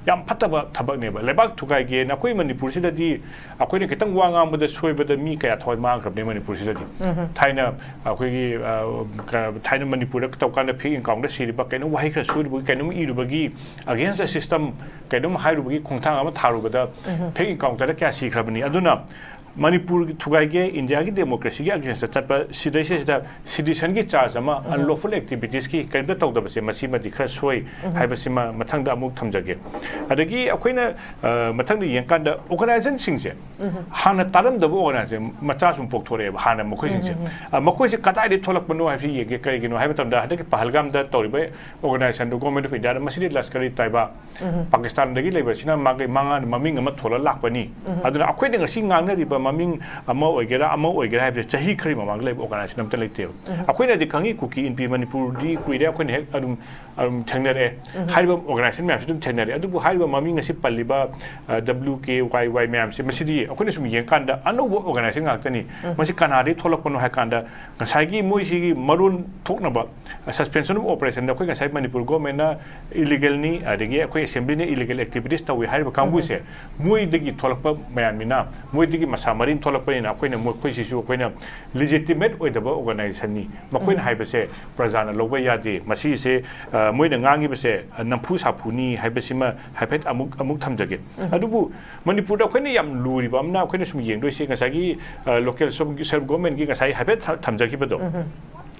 ꯌꯥꯝ ꯐꯠꯇꯕ ꯊꯕꯛꯅꯦꯕ꯫ ꯂꯩꯕꯥꯛ ꯊꯨꯒꯥꯏꯒꯦꯅ ꯑꯩꯈꯣꯏ ꯃꯅꯤꯄꯨꯔꯁꯤꯗꯗꯤ ꯑꯩꯈꯣꯏꯅ ꯈꯤꯇꯪ ꯋꯥ ꯉꯥꯡꯕꯗ ꯁꯣꯏꯕꯗ ꯃꯤ ꯀꯌꯥ ꯊꯋꯥꯏ ꯃꯥꯡꯈ꯭ꯔꯕꯅꯦ ꯃꯅꯤꯄꯨꯔꯁꯤꯗꯗꯤ꯫ ꯊꯥꯏꯅ ꯑꯩꯈꯣꯏꯒꯤ, ꯑ, ꯀ-, ꯊꯥꯏꯅ ꯃꯅꯤꯄꯨꯔꯗ ꯇꯧꯀꯥꯟꯗ fake accountꯗ ꯁꯤꯔꯤꯕ, ꯀꯩꯅꯣꯝ ꯋꯥꯍꯩ ꯈꯔ ꯁꯣꯏꯔꯨꯕꯒꯤ, ꯀꯩꯅꯣꯝ ꯏꯔꯨꯕꯒꯤ, against the system ꯀꯩꯅꯣꯝ ꯍꯥꯏꯔꯨꯕꯒꯤ ꯈꯣꯡꯊꯥꯡ ꯑꯃ ꯊꯥꯔꯨꯕꯗ fake accountꯗ ꯀꯌꯥ ꯁꯤꯈ꯭ꯔꯕꯅꯤ꯫ ꯑꯗꯨꯅ ꯃꯅꯤꯄꯨꯔꯒꯤ ꯊꯨꯒꯥꯏꯒꯦ, ꯏꯟꯗꯤꯌꯥꯒꯤ democracyꯒꯤ againstꯗ ꯆꯠꯄ ꯁꯤꯗꯩꯁꯤꯗ seditionꯒꯤ charge ꯑꯃ, unlawful activitiesꯀꯤ ꯀꯔꯤꯝꯇ ꯇꯧꯗꯕꯁꯦ, ꯃꯁꯤꯃꯗꯤ ꯈꯔ ꯁꯣꯏ ꯍꯥꯏꯕꯁꯤꯃ ꯃꯊꯪꯗ ꯑꯃꯨꯛ ꯊꯝꯖꯒꯦ꯫ ꯑꯗꯒꯤ ꯑꯩꯈꯣꯏꯅ, ꯑ, ꯃꯊꯪꯗ ꯌꯦꯡꯀꯥꯟꯗ organizationꯁꯤꯡꯁꯦ ꯍꯥꯟꯅ ꯇꯥꯔꯝꯗꯕ organization ꯃꯆꯥ ꯁꯨꯝ ꯄꯣꯛꯊꯣꯔꯛꯑꯦꯕ ꯍꯥꯟꯅ ꯃꯈꯣꯏꯁꯤꯡꯁꯦ꯫ ꯑ, ꯃꯈꯣꯏꯁꯦ ꯀꯗꯥꯏꯗꯒꯤ ꯊꯣꯛꯂꯛꯄꯅꯣ ꯍꯥꯏꯕꯁꯤ ꯌꯦꯡꯒꯦ꯫ ꯀꯔꯤꯒꯤꯅꯣ ꯍꯥꯏꯕ ꯃꯇꯝꯗ ꯍꯟꯗꯛꯀꯤ ꯄꯍꯜꯒꯥꯝꯗ ꯇꯧꯔꯤꯕ organizationꯗꯨ Government of Indiaꯗ, ꯃꯁꯤꯗꯤ ꯂꯁꯀꯔ-ꯏ-ꯇꯥꯏꯕꯥ, ꯄꯥꯀꯤꯁꯇꯥꯟꯗꯒꯤ ꯂꯩꯕꯁꯤꯅ ꯃꯥꯒꯤ ꯃꯉꯥ ꯃꯃꯤꯡ ꯑꯃ ꯊꯣꯜꯂ ꯂꯥꯛꯄꯅꯤ꯫ ꯑꯗꯨꯅ ꯑꯩꯈꯣꯏꯅ ꯉꯁꯤ ꯉꯥꯡꯅꯔꯤꯕ ꯃꯃꯤꯡ ꯑꯃ ꯑꯣꯏꯒꯦꯔꯥ ꯑꯃ ꯑꯣꯏꯒꯦꯔꯥ ꯍꯥꯏꯕꯁꯦ ꯆꯍꯤ ꯈꯔꯒꯤ ꯃꯃꯥꯡꯗ ꯂꯩꯕ organization ꯑꯝꯇ ꯂꯩꯇꯦꯕ꯫ ꯑꯩꯈꯣꯏꯅꯗꯤ ꯈꯪꯉꯤ ꯀꯨꯀꯤ ꯏꯟꯄꯤ ꯃꯅꯤꯄꯨꯔꯗꯤ ꯀꯨꯏꯔꯦ, ꯑꯩꯈꯣꯏꯅ ꯍꯦꯛ ꯑꯗꯨꯝ, ꯑꯗꯨꯝ ꯊꯦꯡꯅꯔꯛꯑꯦ꯫ ꯍꯥꯏꯔꯤꯕ organization ꯃꯌꯥꯝꯁꯤ ꯑꯗꯨꯝ ꯊꯦꯡꯅꯔꯛꯑꯦ꯫ ꯑꯗꯨꯕꯨ ꯍꯥꯏꯔꯤꯕ ꯃꯃꯤꯡ ꯑꯁꯤ ꯄꯜꯂꯤꯕ, ꯑ, W K Y Y ꯃꯌꯥꯝꯁꯦ, ꯃꯁꯤꯗꯤ ꯑꯩꯈꯣꯏꯅ ꯁꯨꯝ ꯌꯦꯡꯀꯥꯟꯗ ꯑꯅꯧꯕ organization ꯉꯥꯛꯇꯅꯤ꯫ ꯃꯁꯤ ꯀꯅꯥꯗꯒꯤ ꯊꯣꯛꯂꯛꯄꯅꯣ ꯍꯥꯏ ꯀꯥꯟꯗ ꯉꯁꯥꯏꯒꯤ ꯃꯣꯏꯁꯤꯒꯤ ꯃꯔꯣꯟ ꯊꯣꯛꯅꯕ, ꯑ, suspension of operationꯗ ꯑꯩꯈꯣꯏ ꯉꯁꯥꯏ ꯃꯅꯤꯄꯨꯔ governmentꯅ illegalꯅꯤ, ꯑꯗꯒꯤ ꯑꯩꯈꯣꯏ assemblyꯅ illegal activities ꯇꯧꯏ ꯍꯥꯏꯔꯤꯕ ꯀꯥꯡꯕꯨꯁꯦ, ꯃꯣꯏꯗꯒꯤ ꯊꯣꯛꯂꯛꯄ ꯃꯌꯥꯝꯅꯤꯅ ꯃꯣꯏꯗꯒꯤ ꯃꯁꯥ ꯃꯔꯤꯟ ꯊꯣꯛꯂꯛꯄꯅꯤꯅ ꯑꯩꯈꯣꯏꯅ ꯃꯈꯣꯏꯁꯤꯁꯨ ꯑꯩꯈꯣꯏꯅ legitimate ꯑꯣꯏꯗꯕ organizationꯅꯤ, ꯃꯈꯣꯏꯅ ꯎꯝ꯫ ꯍꯥꯏꯕꯁꯦ ꯄ꯭ꯔꯖꯥꯅ ꯂꯧꯕ ꯌꯥꯗꯦ, ꯃꯁꯤꯁꯦ, ꯑ, ꯃꯣꯏꯅ ꯉꯥꯡꯉꯤꯕꯁꯦ, ꯑ, ꯅꯝꯐꯨ ꯁꯥꯐꯨꯅꯤ ꯍꯥꯏꯕꯁꯤꯃ ꯍꯥꯏꯐꯦꯠ ꯑꯃꯨꯛ, ꯑꯃꯨꯛ ꯊꯝꯖꯒꯦ꯫ ꯎꯝ꯫ ꯑꯗꯨꯕꯨ ꯃꯅꯤꯄꯨꯔꯗ ꯑꯩꯈꯣꯏꯅ ꯌꯥꯝ ꯂꯨꯔꯤꯕ ꯑꯃꯅ, ꯑꯩꯈꯣꯏꯅ ꯁꯨꯝ ꯌꯦꯡꯗꯣꯏꯁꯦ ꯉꯁꯥꯏꯒꯤ, ꯑ, local self, self governmentꯀꯤ ꯉꯁꯥꯏ ꯍꯥꯏꯐꯦꯠ ꯊ-, ꯊꯝꯖꯈꯤꯕꯗꯣ, ꯎꯝ꯫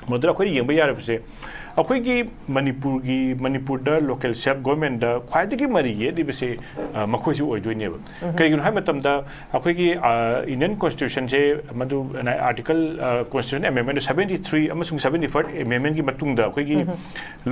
ꯃꯗꯨꯗ ꯑꯩꯈꯣꯏꯅ ꯌꯦꯡꯕ ꯌꯥꯔꯕꯁꯦ, ꯑꯩꯈꯣꯏꯒꯤ ꯃꯅꯤꯄꯨꯔꯒꯤ, ꯃꯅꯤꯄꯨꯔꯗ local self governmentꯗ ꯈ꯭ꯋꯥꯏꯗꯒꯤ ꯃꯔꯤ ꯌꯦꯠꯂꯤꯕꯁꯦ, ꯑ, ꯃꯈꯣꯏꯁꯨ ꯑꯣꯏꯗꯣꯏꯅꯦꯕ꯫ ꯎꯝ꯫ ꯀꯩꯒꯤꯅꯣ ꯍꯥꯏꯕ ꯃꯇꯝꯗ, ꯑꯩꯈꯣꯏꯒꯤ, ꯑ, Indian Constitutionꯁꯦ, ꯃꯗꯨ article, ꯑ, Constitution Amendment seventy three ꯑꯃꯁꯨꯡ seventy four Amendmentꯀꯤ ꯃꯇꯨꯡꯗ ꯑꯩꯈꯣꯏꯒꯤ ꯎꯝ꯫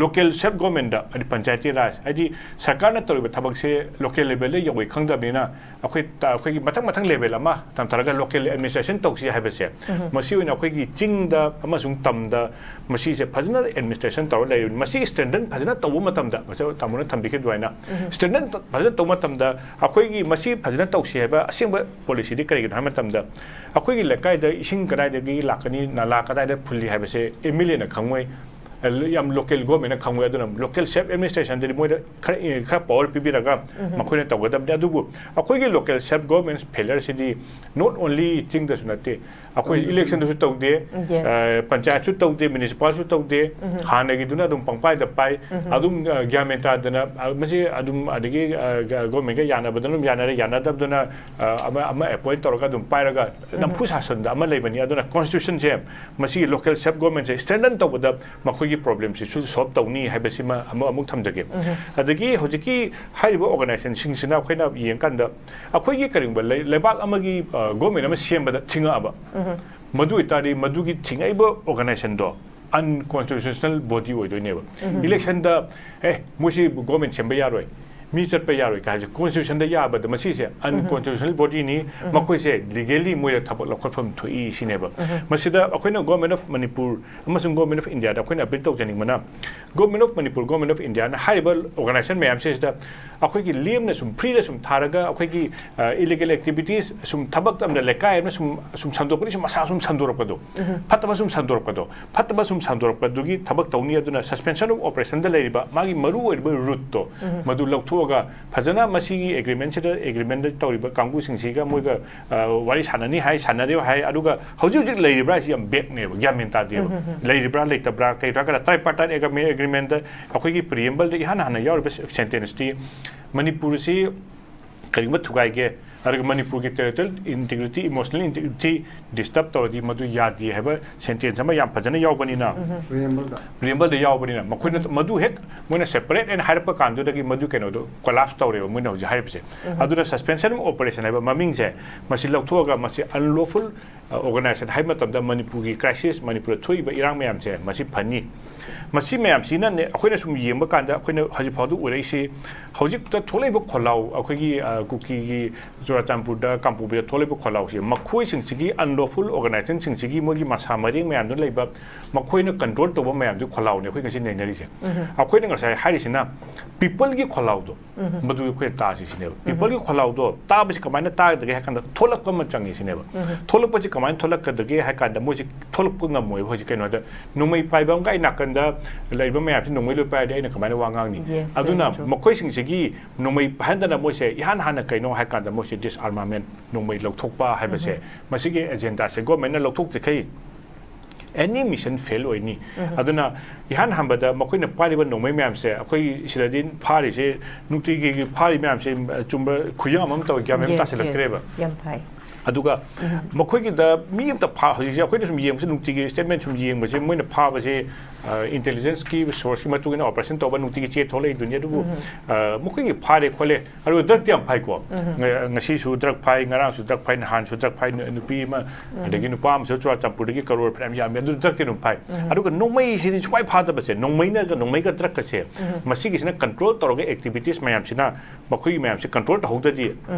Local self governmentꯗ, ꯍꯥꯏꯗꯤ ꯄꯟꯆꯥꯌꯇꯤ ꯔꯥꯖ, ꯍꯥꯏꯗꯤ ꯁꯔꯀꯥꯔꯅ ꯇꯧꯔꯤꯕ ꯊꯕꯛꯁꯦ local levelꯗ ꯌꯧꯏ ꯈꯪꯗꯕꯅꯤꯅ, ꯑꯩꯈꯣꯏ ꯇ-, ꯑꯩꯈꯣꯏꯒꯤ ꯃꯊꯪ ꯃꯊꯪ level ꯑꯃ ꯇꯝꯊꯔꯒ local administration ꯇꯧꯁꯤ ꯍꯥꯏꯕꯁꯦ, ꯎꯝ꯫ ꯃꯁꯤ ꯑꯣꯏꯅ ꯑꯩꯈꯣꯏꯒꯤ ꯆꯤꯡꯗ ꯑꯃꯁꯨꯡ ꯇꯝꯗ ꯃꯁꯤꯁꯦ ꯐꯖꯅ administration ꯇꯧꯔ ꯂꯩꯔꯤꯕꯅꯤ꯫ ꯃꯁꯤꯒꯤ standard ꯐꯖꯅ ꯇꯧꯕ ꯃꯇꯝꯗ, ꯉꯁꯥꯏ ꯇꯥꯃꯣꯅ ꯊꯝꯕꯤꯈꯤꯕ ꯑꯗꯨꯃꯥꯏꯅ, ꯎꯝ꯫ Standard ꯐꯖꯅ ꯇꯧꯕ ꯃꯇꯝꯗ ꯑꯩꯈꯣꯏꯒꯤ ꯃꯁꯤ ꯐꯖꯅ ꯇꯧꯁꯤ ꯍꯥꯏꯕ ꯑꯁꯦꯡꯕ policyꯗꯤ ꯀꯔꯤꯒꯤꯅꯣ ꯍꯥꯏꯕ ꯃꯇꯝꯗ, ꯑꯩꯈꯣꯏꯒꯤ ꯂꯩꯀꯥꯏꯗ ꯏꯁꯤꯡ ꯀꯗꯥꯏꯗꯒꯤ ꯂꯥꯛꯀꯅꯤ, ꯅꯂꯥ ꯀꯗꯥꯏꯗ ꯐꯨꯜꯂꯤ ꯍꯥꯏꯕꯁꯦ MLAꯅ ꯈꯪꯉꯣꯏ, ꯌꯥꯝ local governmentꯅ ꯈꯪꯉꯣꯏ꯫ ꯑꯗꯨꯅ local self administrationꯗꯗꯤ ꯃꯣꯏꯗ ꯈꯔ, ꯈꯔ power ꯄꯤꯕꯤꯔꯒ ꯎꯝ꯫ ꯃꯈꯣꯏꯅ ꯇꯧꯒꯗꯕꯅꯤ꯫ ꯑꯗꯨꯕꯨ ꯑꯩꯈꯣꯏꯒꯤ local self government failureꯁꯤꯗꯤ not only ꯆꯤꯡꯗꯁꯨ ꯅꯠꯇꯦ, ꯑꯩꯈꯣꯏ ꯎꯝ꯫ Electionꯗꯁꯨ ꯇꯧꯗꯦ, Yes꯫ ꯑ, ꯄꯟꯆꯥꯌꯠꯁꯨ ꯇꯧꯗꯦ, municipalꯁꯨ ꯇꯧꯗꯦ, ꯎꯝ꯫ ꯍꯥꯟꯅꯒꯤꯗꯨꯅ ꯑꯗꯨꯝ ꯄꯪꯄꯥꯏꯗ ꯄꯥꯏ, ꯎꯝ꯫ ꯑꯗꯨꯝ, ꯑ, ꯒ꯭ꯌꯥꯟ ꯃꯦꯟ ꯇꯥꯗꯅ, ꯑ, ꯃꯁꯤ ꯑꯗꯨꯝ ꯑꯗꯒꯤ, ꯑ, ꯒ-, governmentꯀ ꯌꯥꯅꯕꯗꯅ ꯑꯗꯨꯝ ꯌꯥꯅꯔꯦ, ꯌꯥꯅꯗꯕꯗꯨꯅ, ꯑ, ꯑꯃ, ꯑꯃ appoint ꯇꯧꯔꯒ ꯑꯗꯨꯝ ꯄꯥꯏꯔꯒ ꯎꯝ꯫ ꯅꯝꯐꯨ ꯁꯥꯁꯟꯗ ꯑꯃ ꯂꯩꯕꯅꯤ꯫ ꯑꯗꯨꯅ Constitutionꯁꯦ, ꯃꯁꯤꯒꯤ local self governmentꯁꯦ strengthen ꯇꯧꯕꯗ ꯃꯈꯣꯏꯒꯤ problemꯁꯤꯁꯨ solve ꯇꯧꯅꯤ ꯍꯥꯏꯕꯁꯤꯃ ꯑꯃ ꯑꯃꯨꯛ ꯊꯝꯖꯒꯦ꯫ ꯎꯝ꯫ ꯑꯗꯒꯤ ꯍꯧꯖꯤꯛꯀꯤ ꯍꯥꯏꯔꯤꯕ organizationꯁꯤꯡꯁꯤꯅ ꯑꯩꯈꯣꯏꯅ ꯌꯦꯡꯀꯥꯟꯗ, ꯑꯩꯈꯣꯏꯒꯤ ꯀꯔꯤꯒꯨꯝꯕ ꯂꯩ-, ꯂꯩꯕꯥꯛ ꯑꯃꯒꯤ, ꯑ, government ꯑꯃ ꯁꯦꯝꯕꯗ ꯊꯤꯡꯉꯛꯑꯕ, ꯎꯝ꯫ ꯃꯗꯨ ꯑꯣꯏꯇꯥꯔꯗꯤ ꯃꯗꯨꯒꯤ ꯊꯤꯡꯉꯛꯏꯕ organizationꯗꯣ unconstitutional body ꯑꯣꯏꯗꯣꯏꯅꯦꯕ꯫ ꯎꯝ꯫ Electionꯗ, "ꯑꯦ, ꯃꯣꯏꯁꯤ government ꯁꯦꯝꯕ ꯌꯥꯔꯣꯏ, ꯃꯤ ꯆꯠꯄ ꯌꯥꯔꯣꯏ" ꯀꯥꯏ ꯍꯥꯏꯕꯁꯦ Constitutionꯗ ꯌꯥꯕꯗ, ꯃꯁꯤꯁꯦ ꯎꯝ꯫ Unconstitutional bodyꯅꯤ, ꯎꯝ꯫ ꯃꯈꯣꯏꯁꯦ legally ꯃꯣꯏꯗ ꯊꯕꯛ ꯂꯧꯈꯠꯐꯝ ꯊꯣꯛꯏ ꯁꯤꯅꯦꯕ꯫ ꯎꯝ꯫ ꯃꯁꯤꯗ ꯑꯩꯈꯣꯏꯅ Government of Manipur ꯑꯃꯁꯨꯡ Government of Indiaꯗ ꯑꯩꯈꯣꯏꯅ appeal ꯇꯧꯖꯅꯤꯡꯕꯅ, Government of Manipur, Government of Indiaꯅ ꯍꯥꯏꯔꯤꯕ organizationꯁꯤꯡꯁꯤꯗ ꯑꯩꯈꯣꯏꯒꯤ ꯂꯦꯝꯅ ꯁꯨꯝ, freeꯗ ꯁꯨꯝ ꯊꯥꯔꯒ ꯑꯩꯈꯣꯏꯒꯤ, ꯑ, illegal activities ꯁꯨꯝ ꯊꯕꯛ ꯑꯃꯗ ꯂꯩꯀꯥꯏ ꯑꯃꯅ ꯁꯨꯝ, ꯁꯨꯝ ꯁꯟꯗꯣꯛꯄꯗꯤ ꯁꯨꯝ ꯃꯁꯥ ꯁꯨꯝ ꯁꯟꯗꯣꯔꯛꯄꯗꯣ, ꯎꯝ꯫ ꯐꯠꯇꯕ ꯁꯨꯝ ꯁꯟꯗꯣꯔꯛꯄꯗꯣ, ꯐꯠꯇꯕ ꯁꯨꯝ ꯁꯟꯗꯣꯔꯛꯄꯗꯨꯒꯤ ꯊꯕꯛ ꯇꯧꯅꯤ꯫ ꯑꯗꯨꯅ suspension of operationꯗ ꯂꯩꯔꯤꯕ ꯃꯥꯒꯤ ꯃꯔꯨ ꯑꯣꯏꯔꯤꯕ rootꯇꯣ, ꯎꯝ꯫ ꯃꯗꯨ ꯂꯧꯊꯣꯛ ꯒ ꯐꯖꯅ ꯃꯁꯤꯒꯤ ꯑꯦꯒ꯭ꯔꯤꯃꯦꯟꯁꯤꯗ ꯑꯦꯒ꯭ꯔꯤꯃꯦꯟꯗ ꯇꯧꯔꯤꯕ ꯀꯥꯡꯕꯨꯁꯤꯡꯁꯤꯒ ꯃꯣꯏꯒ ꯑ, ꯋꯥꯔꯤ ꯁꯥꯟꯅꯅꯤ ꯍꯥꯏ, ꯁꯥꯟꯅꯔꯤꯕ ꯍꯥꯏ, ꯑꯗꯨꯒ ꯍꯧꯖꯤꯛ ꯍꯧꯖꯤꯛ ꯂꯩꯔꯤꯕ꯭ꯔꯥ ꯍꯥꯏꯁꯤ ꯌꯥꯝ ꯕꯦꯛꯅꯦꯕ, ꯒ꯭ꯌꯥꯟ ꯃꯦꯟ ꯇꯥꯗꯦꯕ꯫ ꯂꯩꯔꯤꯕ꯭ꯔꯥ ꯂꯩꯇꯕ꯭ꯔꯥ? ꯀꯩꯒꯤꯅꯣ ꯍꯥꯏꯔꯀꯥꯟꯗ tripartite agreement ꯑꯩꯈꯣꯏꯒꯤ ꯄ꯭ꯔꯤꯑꯦꯝꯕꯜꯗ ꯏꯍꯥꯟ ꯍꯥꯟꯅ ꯌꯥꯎꯔꯤꯕ ꯁꯦꯟꯇꯦꯟꯁꯇꯤ ꯃꯅꯤꯄꯨꯔꯁꯤ ꯀꯔꯤꯒꯨꯝꯕ ꯊꯨꯒꯥꯏꯒꯦ, ꯑꯗꯨꯒ ꯃꯅꯤꯄꯨꯔꯒꯤ territorial integrity, emotional integrity disturb ꯇꯧꯔꯗꯤ ꯃꯗꯨ ꯌꯥꯗꯦ ꯍꯥꯏꯕ ꯁꯦꯟꯇꯦꯟꯁ ꯑꯃ ꯌꯥꯝ ꯐꯖꯅ ꯌꯥꯎꯕꯅꯤꯅ, ꯄ꯭ꯔꯤꯑꯦꯝꯕꯜꯗ ꯄ꯭ꯔꯤꯑꯦꯝꯕꯜꯗ ꯌꯥꯎꯕꯅꯤꯅ ꯃꯈꯣꯏꯅ ꯃꯗꯨ ꯍꯦꯛ ꯃꯣꯏꯅ separate ꯑꯅ ꯍꯥꯏꯔꯛꯄ ꯀꯥꯟꯗꯨꯗꯒꯤ ꯃꯗꯨ ꯀꯩꯅꯣꯗꯣ collapse ꯇꯧꯔꯦꯕ ꯃꯣꯏꯅ ꯍꯧꯖꯤꯛ ꯍꯥꯏꯔꯤꯕꯁꯦ꯫ ꯑꯗꯨꯅ suspension of operation ꯍꯥꯏꯕ ꯃꯃꯤꯡꯁꯦ ꯃꯁꯤ ꯂꯧꯊꯣꯛꯑꯒ ꯃꯁꯤ unlawful organization ꯍꯥꯏꯕ ꯃꯇꯝꯗ ꯃꯅꯤꯄꯨꯔꯒꯤ crisis, ꯃꯅꯤꯄꯨꯔꯗ ꯊꯣꯛꯏꯕ ꯏꯔꯥꯡ ꯃꯌꯥꯝꯁꯦ ꯃꯁꯤ ꯐꯅꯤ꯫ ꯃꯁꯤ ꯃꯌꯥꯝꯁꯤꯅꯅꯦ ꯑꯩꯈꯣꯏꯅ ꯁꯨꯝ ꯌꯦꯡꯕ ꯀꯥꯟꯗ ꯑꯩꯈꯣꯏꯅ ꯍꯧꯖꯤꯛ ꯐꯥꯎꯗ ꯎꯔꯛꯏꯁꯤ, ꯍꯧꯖꯤꯛꯇ ꯊꯣꯛꯂꯛꯏꯕ ꯈꯣꯜꯂꯥꯎ, ꯑꯩꯈꯣꯏꯒꯤ ꯑ, ꯀꯨꯀꯤꯒꯤ ꯆꯨꯔꯥꯆꯥꯟꯄꯨꯔꯗ, ꯀꯥꯡꯄꯣꯛꯄꯤꯗ ꯊꯣꯛꯂꯛꯏꯕ ꯈꯣꯜꯂꯥꯎꯁꯦ ꯃꯈꯣꯏꯁꯤꯡꯁꯤꯒꯤ unlawful organizationꯁꯤꯡꯁꯤꯒꯤ ꯃꯣꯏꯒꯤ ꯃꯁꯥ ꯃꯔꯦꯡ ꯃꯌꯥꯝꯗꯨ ꯂꯩꯕ, ꯃꯈꯣꯏꯅ control ꯇꯧꯕ ꯃꯌꯥꯝꯗꯨꯒꯤ ꯈꯣꯜꯂꯥꯎꯅꯦ ꯑꯩꯈꯣꯏ ꯉꯁꯤ ꯅꯩꯅꯔꯤꯁꯦ꯫ ꯑꯩꯈꯣꯏꯅ ꯉꯁꯥꯏ ꯍꯥꯏꯔꯤꯁꯤꯅ peopleꯒꯤ ꯈꯣꯜꯂꯥꯎꯗꯣ, ꯃꯗꯨ ꯑꯩꯈꯣꯏꯅ ꯇꯥꯁꯤ ꯁꯤꯅꯦꯕ꯫ Peopleꯒꯤ ꯈꯣꯜꯂꯥꯎꯗꯣ ꯇꯥꯕꯁꯤ ꯀꯃꯥꯏꯅ ꯇꯥꯒꯗꯒꯦ ꯍꯥꯏ ꯀꯥꯟꯗ ꯊꯣꯛꯂꯛꯄ ꯑꯃ ꯆꯪꯉꯤ ꯁꯤꯅꯦꯕ꯫ ꯊꯣꯛꯂꯛꯄꯁꯤ ꯀꯃꯥꯏꯅ ꯊꯣꯛꯂꯛꯀꯗꯒꯦ ꯍꯥꯏ ꯀꯥꯟꯗ ꯃꯣꯏꯁꯤ ꯊꯣꯛꯂꯛꯄ ꯉꯝꯃꯣꯏꯕ ꯍꯧꯖꯤꯛ꯫ ꯀꯩꯅꯣꯗ ꯅꯣꯡꯃꯩ ꯄꯥꯏꯕ ꯑꯃꯒ ꯑꯩ ꯅꯥꯀꯟꯗ ꯂꯩꯔꯤꯕ ꯃꯌꯥꯝꯁꯤ ꯅꯣꯡꯃꯩ ꯂꯣꯏ ꯄꯥꯏꯔꯗꯤ ꯑꯩꯅ ꯀꯃꯥꯏꯅ ꯋꯥ ꯉꯥꯡꯅꯤ? Yes, ꯑꯗꯨꯅ very true. Yes, ꯇꯥꯁꯤꯜꯂꯛꯇ꯭ꯔꯦꯕ꯫ yes. ꯌꯥꯝ ꯐꯩ꯫ ꯑꯗꯨꯒ ꯃꯈꯣꯏꯒꯤꯗ ꯃꯤ ꯑꯝꯇ ꯐꯥ ꯍꯧꯖꯤꯛꯁꯦ ꯑꯩꯈꯣꯏꯅ ꯁꯨꯝ ꯌꯦꯡꯕꯁꯦ ꯅꯨꯡꯇꯤꯒꯤ statement ꯁꯨꯝ ꯌꯦꯡꯕꯁꯦ ꯃꯣꯏꯅ ꯐꯥꯕꯁꯦ intelligenceꯀꯤ sourceꯀꯤ ꯃꯇꯨꯡ ꯏꯟꯅ operation ꯇꯧꯕ ꯅꯨꯡꯇꯤꯒꯤ ꯆꯦ ꯊꯣꯛꯂꯛꯏꯗꯨꯅꯤ꯫ ꯑꯗꯨꯕꯨ ꯑ, ꯃꯈꯣꯏꯒꯤ ꯐꯥꯔꯦ ꯈꯣꯠꯂꯦ ꯑꯗꯨꯒ drugꯇꯤ ꯌꯥꯝ ꯐꯥꯏꯀꯣ꯫ ꯉ- ꯉꯁꯤꯁꯨ drug ꯐꯥꯏ, ꯉꯔꯥꯡꯁꯨ drug ꯐꯥꯏ, ꯅꯍꯥꯟꯁꯨ drug ꯐꯥꯏ, ꯅꯨ- ꯅꯨꯄꯤ ꯑꯃ ꯑꯗꯒꯤ ꯅꯨꯄꯥ ꯑꯃꯁꯨ ꯆꯨꯔꯥꯆꯥꯟꯄꯨꯔꯗꯒꯤ ꯀꯔꯣꯔ ꯐꯅꯌꯥꯝ ꯌꯥꯝꯃꯦ ꯑꯗꯨ drugꯇꯤ ꯑꯗꯨꯝ ꯐꯥꯏ꯫ ꯑꯗꯨꯒ ꯅꯣꯡꯃꯩꯁꯤꯗꯤ ꯁꯨꯡꯐꯥꯏ ꯐꯥꯗꯕꯁꯦ, ꯅꯣꯡꯃꯩꯅꯒ ꯅꯣꯡꯃꯩꯒ drugꯀꯁꯦ ꯃꯁꯤꯒꯤꯁꯤꯅ control ꯇꯧꯔꯒ activitiesꯁ ꯃꯌꯥꯝꯁꯤꯅ ꯃꯈꯣꯏꯒꯤ ꯃꯌꯥꯝꯁꯦ control ꯇꯧꯍꯧꯗ꯭ꯔꯗꯤ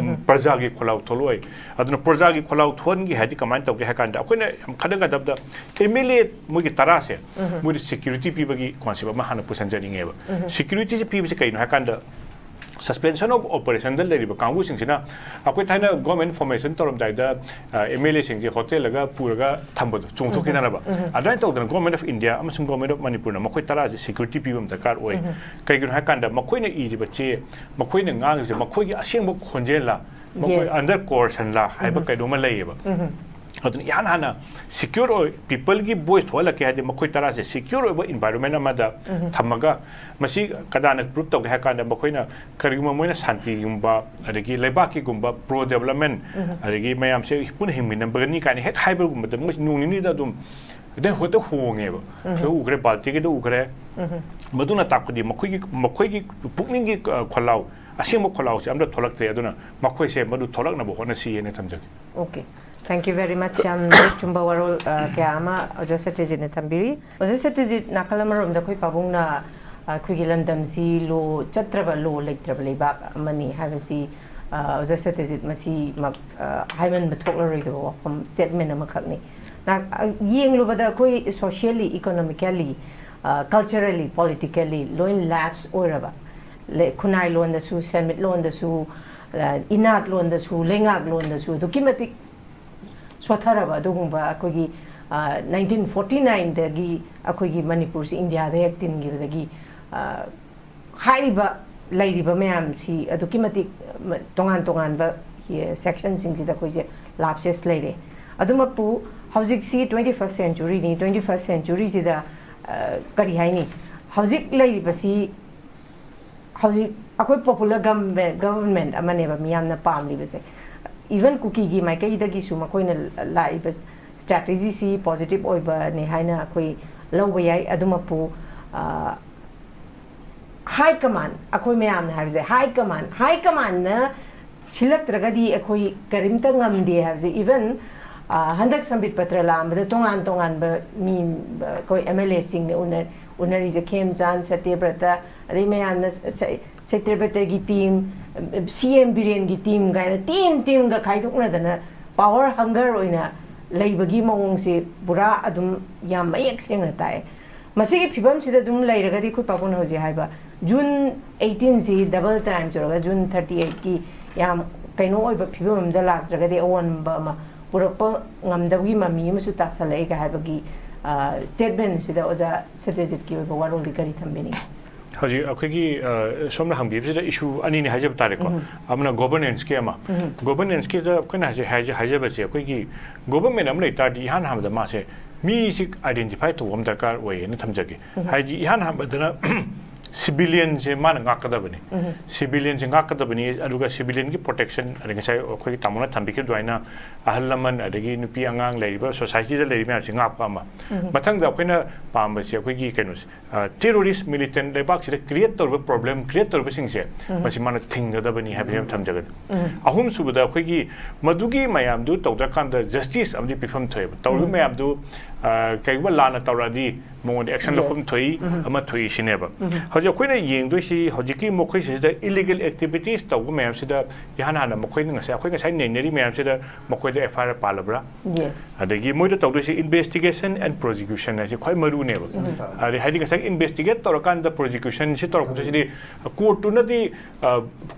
ꯄ꯭ꯔꯖꯥꯒꯤ ꯈꯣꯜꯂꯥꯎ ꯊꯣꯛꯂꯛꯑꯣꯏ꯫ ꯑꯗꯨꯅ ꯄ꯭ꯔꯖꯥꯒꯤ ꯈꯣꯜꯂꯥꯎ ꯊꯣꯛꯍꯟꯒꯦ ꯍꯥꯏꯗꯤ ꯀꯃꯥꯏꯅ ꯇꯧꯒꯦ ꯍꯥꯏ ꯀꯥꯟꯗ ꯑꯩꯈꯣꯏꯅ ꯌꯥꯝ ꯈꯟꯅꯒꯗꯕꯗ MLA ꯃꯣꯏꯒꯤ ꯇꯔꯥꯁꯦ ꯃꯣꯏꯗ security ꯄꯤꯕꯒꯤ concept ꯑꯃ ꯍꯥꯟꯅ ꯄꯨꯁꯟꯖꯅꯤꯡꯉꯦꯕ꯫ Securityꯁꯦ ꯄꯤꯕꯁꯦ ꯀꯩꯅꯣ ꯍꯥꯏ ꯀꯥꯟꯗ Suspension of Operationꯗ ꯂꯩꯔꯤꯕ ꯀꯥꯡꯕꯨꯁꯤꯡꯁꯤꯅ, ꯑꯩꯈꯣꯏ ꯊꯥꯏꯅ government formation ꯇꯧꯔꯝꯗꯥꯏꯗ ꯑꯦꯝ ꯑꯦꯜ ꯑꯦꯁꯤꯡꯁꯦ ꯍꯣꯇꯦꯜꯂꯒ ꯄꯨꯔꯒ ꯊꯝꯕꯗꯣ, ꯆꯣꯡꯊꯣꯛꯈꯤꯗꯅꯕ, ꯑꯗꯨꯃꯥꯏꯅ ꯇꯧꯗꯅ Government of India ꯑꯃꯁꯨꯡ Government of ꯃꯅꯤꯄꯨꯔꯅ ꯃꯈꯣꯏ ꯇꯔꯥꯁꯦ security ꯄꯤꯕ ꯑꯃ ꯗꯔꯀꯥꯔ ꯑꯣꯏ꯫ ꯀꯩꯒꯤꯅꯣ ꯍꯥꯏꯀꯥꯟꯗ ꯃꯈꯣꯏꯅ ꯏꯔꯤꯕ ꯆꯦ, ꯃꯈꯣꯏꯅ ꯉꯥꯡꯉꯤꯕꯁꯦ ꯃꯈꯣꯏꯒꯤ ꯑꯁꯦꯡꯕ ꯈꯣꯟꯖꯦꯜꯂ, ꯃꯈꯣꯏ Yes. under coercionꯂ ꯍꯥꯏꯕ ꯀꯩꯅꯣꯝꯃ ꯂꯩꯌꯦꯕ꯫ ꯑꯗꯨꯅ ꯏꯍꯥꯟ ꯍꯥꯟꯅ secure ꯑꯣꯏ, peopleꯒꯤ voice ꯊꯣꯛꯍꯜꯂꯛꯀꯦ ꯍꯥꯏꯔꯗꯤ ꯃꯈꯣꯏ ꯇꯔꯥꯁꯦ secure ꯑꯣꯏꯕ environment ꯑꯃꯗ ꯊꯝꯃꯒ, ꯃꯁꯤ ꯀꯗꯥꯅ prove ꯇꯧꯒꯦ ꯍꯥꯏ ꯀꯥꯟꯗ ꯃꯈꯣꯏꯅ ꯀꯔꯤꯒꯨꯝꯕ ꯃꯣꯏꯅ ꯁꯥꯟꯇꯤꯒꯨꯝꯕ, ꯑꯗꯒꯤ ꯂꯩꯕꯥꯛꯀꯤꯒꯨꯝꯕ pro development, ꯑꯗꯒꯤ ꯃꯌꯥꯝꯁꯦ ꯄꯨꯟꯅ ꯍꯤꯡꯃꯤꯟꯅꯕꯒꯅꯤ ꯀꯥꯏꯅ ꯍꯦꯛ ꯍꯥꯏꯕꯒꯨꯝꯕꯗ ꯃꯣꯏ ꯅꯣꯡ ꯅꯤꯅꯤꯗ ꯑꯗꯨꯝ ꯍꯦꯛꯇ ꯍꯣꯡꯉꯦꯕ꯫ ꯁꯤꯗ ꯎꯈ꯭ꯔꯦ, ꯕꯥꯜꯇꯤꯒꯤꯗ ꯎꯈ꯭ꯔꯦ꯫ ꯃꯗꯨꯅ ꯇꯥꯛꯄꯗꯤ ꯃꯈꯣꯏꯒꯤ, ꯃꯈꯣꯏꯒꯤ ꯄꯨꯛꯅꯤꯡꯒꯤ, ꯑ, ꯈꯣꯜꯂꯥꯎ, ꯑꯁꯦꯡꯕ ꯈꯣꯜꯂꯥꯎꯁꯦ ꯑꯝꯇ ꯊꯣꯛꯂꯛꯇ꯭ꯔꯦ꯫ ꯑꯗꯨꯅ ꯃꯈꯣꯏꯁꯦ ꯃꯗꯨ ꯊꯣꯛꯂꯛꯅꯕ ꯍꯣꯠꯅꯁꯤ ꯍꯥꯏꯅ ꯊꯝꯖꯒꯦ꯫ Okay. Thank you very much. ꯌꯥꯝ ꯃꯔꯤꯛ ꯆꯨꯝꯕ ꯋꯥꯔꯣꯜ, ꯑ, ꯀꯌꯥ ꯑꯃ ꯑꯣꯖꯥ ꯁꯇ꯭ꯌꯖꯤꯠꯅ ꯊꯝꯕꯤꯔꯤ꯫ ꯑꯣꯖꯥ ꯁꯇ꯭ꯌꯖꯤꯠ, ꯅꯥꯀꯜ ꯑꯃꯔꯣꯝꯗ ꯑꯩꯈꯣꯏ ꯄꯥꯕꯨꯡꯅ, ꯑ, ꯑꯩꯈꯣꯏꯒꯤ ꯂꯝꯗꯝꯁꯤ law ꯆꯠꯇ꯭ꯔꯕ, law ꯂꯩꯇ꯭ꯔꯕ ꯂꯩꯕꯥꯛ ꯑꯃꯅꯤ ꯍꯥꯏꯕꯁꯤ, ꯑ, ꯑꯣꯖꯥ ꯁꯇ꯭ꯌꯖꯤꯠ, ꯃꯁꯤꯃꯛ, ꯑ, ꯍꯥꯏꯃꯟꯕ ꯊꯣꯛꯂꯔꯣꯏꯗꯕ ꯋꯥꯐꯝ, statement ꯑꯃꯈꯛꯅꯤ꯫ ꯅ-, ꯑ, ꯌꯦꯡꯂꯨꯕꯗ ꯑꯩꯈꯣꯏ socially, economically, ꯑ, culturally, politically ꯂꯣꯏ lapse ꯑꯣꯏꯔꯕ, ꯂꯩ-, ꯈꯨꯟꯅꯥꯏ ꯂꯣꯟꯗꯁꯨ, ꯁꯦꯟꯃꯤꯠ ꯂꯣꯟꯗꯁꯨ, ꯑ, ꯏꯅꯥꯠ ꯂꯣꯟꯗꯁꯨ, ꯂꯩꯉꯥꯛ ꯂꯣꯟꯗꯁꯨ ꯑꯗꯨꯛꯀꯤ ꯃꯇꯤꯛ ꯁꯣꯠꯊꯔꯕ ꯑꯗꯨꯒꯨꯝꯕ ꯑꯩꯈꯣꯏꯒꯤ, ꯑ, nineteen forty nineꯗꯒꯤ ꯑꯩꯈꯣꯏꯒꯤ ꯃꯅꯤꯄꯨꯔꯁꯤ ꯏꯟꯗꯤꯌꯥꯗ ꯍꯦꯛ ꯇꯤꯟꯈꯤꯕꯗꯒꯤ, ꯑ, ꯍꯥꯏꯔꯤꯕ ꯂꯩꯔꯤꯕ ꯃꯌꯥꯝꯁꯤ ꯑꯗꯨꯛꯀꯤ ꯃꯇꯤꯛ, ꯃ-, ꯇꯣꯉꯥꯟ ꯇꯣꯉꯥꯟꯕ, ꯑ, sectionꯁꯤꯡꯁꯤꯗ ꯑꯩꯈꯣꯏꯁꯦ lapses ꯂꯩꯔꯦ꯫ ꯑꯗꯨꯃꯛꯄꯨ ꯍꯧꯖꯤꯛꯁꯤ twenty first centuryꯅꯤ, twenty first centuryꯁꯤꯗ, ꯑ, ꯀꯔꯤ ꯍꯥꯏꯅꯤ, ꯍꯧꯖꯤꯛ ꯂꯩꯔꯤꯕꯁꯤ ꯍꯧꯖꯤꯛ ꯑꯩꯈꯣꯏ popular government, government ꯑꯃꯅꯦꯕ ꯃꯤꯌꯥꯝꯅ ꯄꯥꯝꯂꯤꯕꯁꯦ꯫ Even ꯀꯨꯀꯤꯒꯤ ꯃꯥꯏꯀꯩꯗꯒꯤꯁꯨ ꯃꯈꯣꯏꯅ ꯂꯥꯛꯏꯕ strategyꯁꯤ positive ꯑꯣꯏꯕꯅꯦ ꯍꯥꯏꯅ ꯑꯩꯈꯣꯏ ꯂꯧꯕ ꯌꯥꯏ꯫ ꯑꯗꯨꯃꯛꯄꯨ, ꯑ, high command, ꯑꯩꯈꯣꯏ ꯃꯌꯥꯝꯅ ꯍꯥꯏꯕꯁꯦ, high command, high commandꯅ ꯁꯤꯜꯂꯛꯇ꯭ꯔꯒꯗꯤ ꯑꯩꯈꯣꯏ ꯀꯔꯤꯝꯇ ꯉꯝꯗꯦ ꯍꯥꯏꯕꯁꯦ꯫ Even, ꯑ, ꯍꯟꯗꯛ ꯁꯝꯕꯤꯠ ꯄꯇ꯭ꯔ ꯂꯥꯛꯑꯝꯕꯗ ꯇꯣꯉꯥꯟ ꯇꯣꯉꯥꯟꯕ ꯃꯤ, ꯑ, ꯑꯩꯈꯣꯏ MLAꯁꯤꯡꯅ ꯎꯅ-, ꯎꯅꯔꯤꯁꯦ, ꯈꯦꯝꯆꯥꯟ, ꯁꯇ꯭ꯌꯕ꯭ꯔꯇ, ꯑꯗꯩ ꯃꯌꯥꯝꯅ ꯁ-, ꯁ-, ꯁꯇ꯭ꯌꯕ꯭ꯔꯇꯒꯤ team, CM ꯕꯤꯔꯦꯟꯒꯤ team ꯀꯥꯏꯅ team teamꯒ ꯈꯥꯏꯗꯣꯛꯅꯗꯅ power hunger ꯑꯣꯏꯅ ꯂꯩꯕꯒꯤ ꯃꯑꯣꯡꯁꯦ ꯄꯨꯔꯥ ꯑꯗꯨꯝ ꯌꯥꯝ ꯃꯌꯦꯛ ꯁꯦꯡꯅ ꯇꯥꯛꯑꯦ꯫ ꯃꯁꯤꯒꯤ ꯐꯤꯕꯝꯁꯤꯗ ꯑꯗꯨꯝ ꯂꯩꯔꯒꯗꯤ ꯑꯩꯈꯣꯏ ꯄꯥꯕꯨꯡꯅ ꯍꯧꯖꯤꯛ ꯍꯥꯏꯕ ꯖꯨꯟ ꯑꯩꯠꯇꯤꯟꯁꯤ ꯗꯕꯜ ꯇꯥꯏꯝ ꯇꯧꯔꯒ ꯖꯨꯟ ꯊꯥꯔꯇꯤ ꯑꯩꯠꯀꯤ ꯌꯥꯝ ꯀꯩꯅꯣ ꯑꯣꯏꯕ ꯐꯤꯕꯝ ꯑꯃꯗ ꯂꯥꯛꯇ꯭ꯔꯒꯗꯤ ꯑꯑꯣꯟꯕ ꯑꯃ ꯄꯨꯔꯛꯄ ꯉꯝꯗꯕꯒꯤ ꯃꯃꯤ ꯑꯃꯁꯨ ꯇꯥꯁꯜꯂꯛꯑꯦꯒ ꯍꯥꯏꯕꯒꯤ ꯁ꯭ꯇꯦꯠꯃꯦꯟꯁꯤꯗ ꯑꯣꯖꯥ ꯁꯇ꯭ꯌꯖꯤꯠꯀꯤ ꯑꯣꯏꯕ ꯋꯥꯔꯣꯜꯗꯤ ꯀꯔꯤ ꯊꯝꯕꯤꯅꯤꯡꯉꯤ? ꯍꯧꯖꯤꯛ ꯑꯩꯈꯣꯏꯒꯤ ꯑ, ꯁꯣꯝꯅ ꯍꯪꯕꯤꯕꯁꯤꯗ ꯏꯁꯨ ꯑꯅꯤꯅꯤ ꯍꯥꯏꯖꯕ ꯇꯥꯔꯦꯀꯣ꯫ ꯑꯃꯅ ꯒꯣꯕꯔꯅꯦꯟꯁꯀꯤ ꯑꯃ, ꯒꯣꯕꯔꯅꯦꯟꯁꯀꯤꯗ ꯑꯩꯈꯣꯏꯅ ꯍꯧꯖꯤꯛ ꯍꯥꯏꯖ- ꯍꯥꯏꯖꯕꯁꯦ, ꯑꯩꯈꯣꯏꯒꯤ ꯒꯣꯕꯔꯃꯦꯟ ꯑꯃ ꯂꯩ ꯇꯥꯔꯗꯤ ꯏꯍꯥꯟ ꯍꯥꯟꯕꯗ ꯃꯥꯁꯦ ꯃꯤꯁꯤ ꯑꯥꯏꯗꯦꯟꯇꯤꯐꯥꯏ ꯇꯧꯕ ꯑꯃ ꯗꯔꯀꯥꯔ ꯑꯣꯏꯌꯦꯅ ꯊꯝꯖꯒꯦ꯫ ꯍꯥꯏꯗꯤ ꯏꯍꯥꯟ ꯍꯥꯟꯕꯗꯅ ꯁꯤꯕꯤꯂꯤꯌꯟꯁꯦ ꯃꯥꯅ ꯉꯥꯛꯀꯗꯕꯅꯤ꯫ ꯁꯤꯕꯤꯂꯤꯌꯟꯁꯦ ꯉꯥꯛꯀꯗꯕꯅꯤ, ꯑꯗꯨꯒ ꯁꯤꯕꯤꯂꯤꯌꯟꯒꯤ ꯄ꯭ꯔꯣꯇꯦꯛꯁꯟ, ꯑꯗꯩ ꯉꯁꯥꯏ ꯑꯩꯈꯣꯏꯒꯤ ꯇꯥꯃꯣꯅ ꯊꯝꯕꯤꯈꯤꯕ ꯑꯗꯨꯃꯥꯏꯅ ꯑꯍꯜ ꯂꯃꯟ, ꯑꯗꯒꯤ ꯅꯨꯄꯤ ꯑꯉꯥꯡ ꯂꯩꯔꯤꯕ, ꯁꯣꯁꯥꯏꯇꯤꯗ ꯂꯩꯔꯤꯕ ꯃꯌꯥꯝꯁꯦ ꯉꯥꯛꯄ ꯑꯃ꯫ ꯃꯊꯪꯗ ꯑꯩꯈꯣꯏꯅ ꯄꯥꯝꯕꯁꯦ ꯑꯩꯈꯣꯏꯒꯤ ꯀꯩꯅꯣꯁꯦ, ꯇꯦꯔꯣꯔꯤꯁ ꯃꯤꯂꯤꯇꯦꯟ ꯂꯩꯕꯥꯛꯁꯤꯗ ꯀ꯭ꯔꯤꯌꯦꯠ ꯇꯧꯔꯤꯕ ꯄ꯭ꯔꯣꯕ꯭ꯂꯦꯝ ꯀ꯭ꯔꯤꯌꯦꯠ ꯇꯧꯔꯤꯕꯁꯤꯡꯁꯦ ꯃꯁꯤ ꯃꯥꯅ ꯊꯤꯡꯒꯗꯕꯅꯤ ꯍꯥꯏꯕꯁꯤ ꯑꯃ ꯊꯝꯖꯒꯅꯤ꯫ ꯑꯍꯨꯝꯁꯨꯕꯗ ꯑꯩꯈꯣꯏꯒꯤ ꯃꯗꯨꯒꯤ ꯃꯌꯥꯝꯗꯨ ꯇꯧꯗ꯭ꯔꯀꯥꯟꯗ ꯖꯁꯇꯤꯁ ꯑꯃꯗꯤ ꯄꯤꯐꯝ ꯊꯣꯛꯑꯦꯕ꯫ ꯇꯧꯔꯤꯕ ꯃꯌꯥꯝꯗꯨ ꯑ, ꯀꯩꯒꯨꯝꯕ ꯂꯥꯟꯅ ꯇꯧꯔꯛꯑꯗꯤ ꯃꯉꯣꯟꯗ ꯑꯦꯛꯁꯟ ꯂꯧꯐꯝ ꯊꯣꯛꯏ, ꯑꯃ ꯊꯣꯛꯏ ꯁꯤꯅꯦꯕ꯫ ꯍꯧꯖꯤꯛ ꯑꯩꯈꯣꯏꯅ ꯌꯦꯡꯗꯣꯏꯁꯤ ꯍꯧꯖꯤꯛꯀꯤ ꯃꯈꯣꯏꯁꯤꯗ ꯏꯂꯤꯒꯦꯜ ꯑꯦꯛꯇꯤꯚꯤꯇꯤꯁ ꯇꯧꯕ ꯃꯌꯥꯝꯁꯤꯗ ꯏꯍꯥꯟ ꯍꯥꯟꯅ ꯃꯈꯣꯏꯅ ꯉꯁꯥꯏ ꯑꯩꯈꯣꯏ ꯉꯁꯥꯏ ꯅꯩꯅꯔꯤ ꯃꯌꯥꯝꯁꯤꯗ ꯃꯈꯣꯏꯗ ꯑꯦꯐ ꯑꯥꯏ ꯑꯥꯔ ꯄꯥꯜꯂꯕ꯭ꯔꯥ? ꯌꯦꯁ꯫ ꯑꯗꯒꯤ ꯃꯣꯏꯗ ꯇꯧꯗꯣꯏꯁꯤ ꯏꯟꯚꯦꯁꯇꯤꯒꯦꯁꯟ ꯑꯦꯟ ꯄ꯭ꯔꯣꯁꯤꯀ꯭ꯌꯨꯁꯟ ꯍꯥꯏꯁꯦ ꯈ꯭ꯋꯥꯏ ꯃꯔꯨꯅꯦꯕ꯫ ꯍꯥꯏꯗꯤ ꯍꯥꯏꯗꯤ ꯉꯁꯥꯏ ꯏꯟꯚꯦꯁꯇꯤꯒꯦꯠ ꯇꯧꯔꯀꯥꯟꯗ ꯄ꯭ꯔꯣꯁꯤꯀ꯭ꯌꯨꯁꯟꯁꯤ ꯇꯧꯔꯛꯄꯗꯨꯁꯤꯗꯤ ꯀꯣꯔꯠꯇꯨꯅꯗꯤ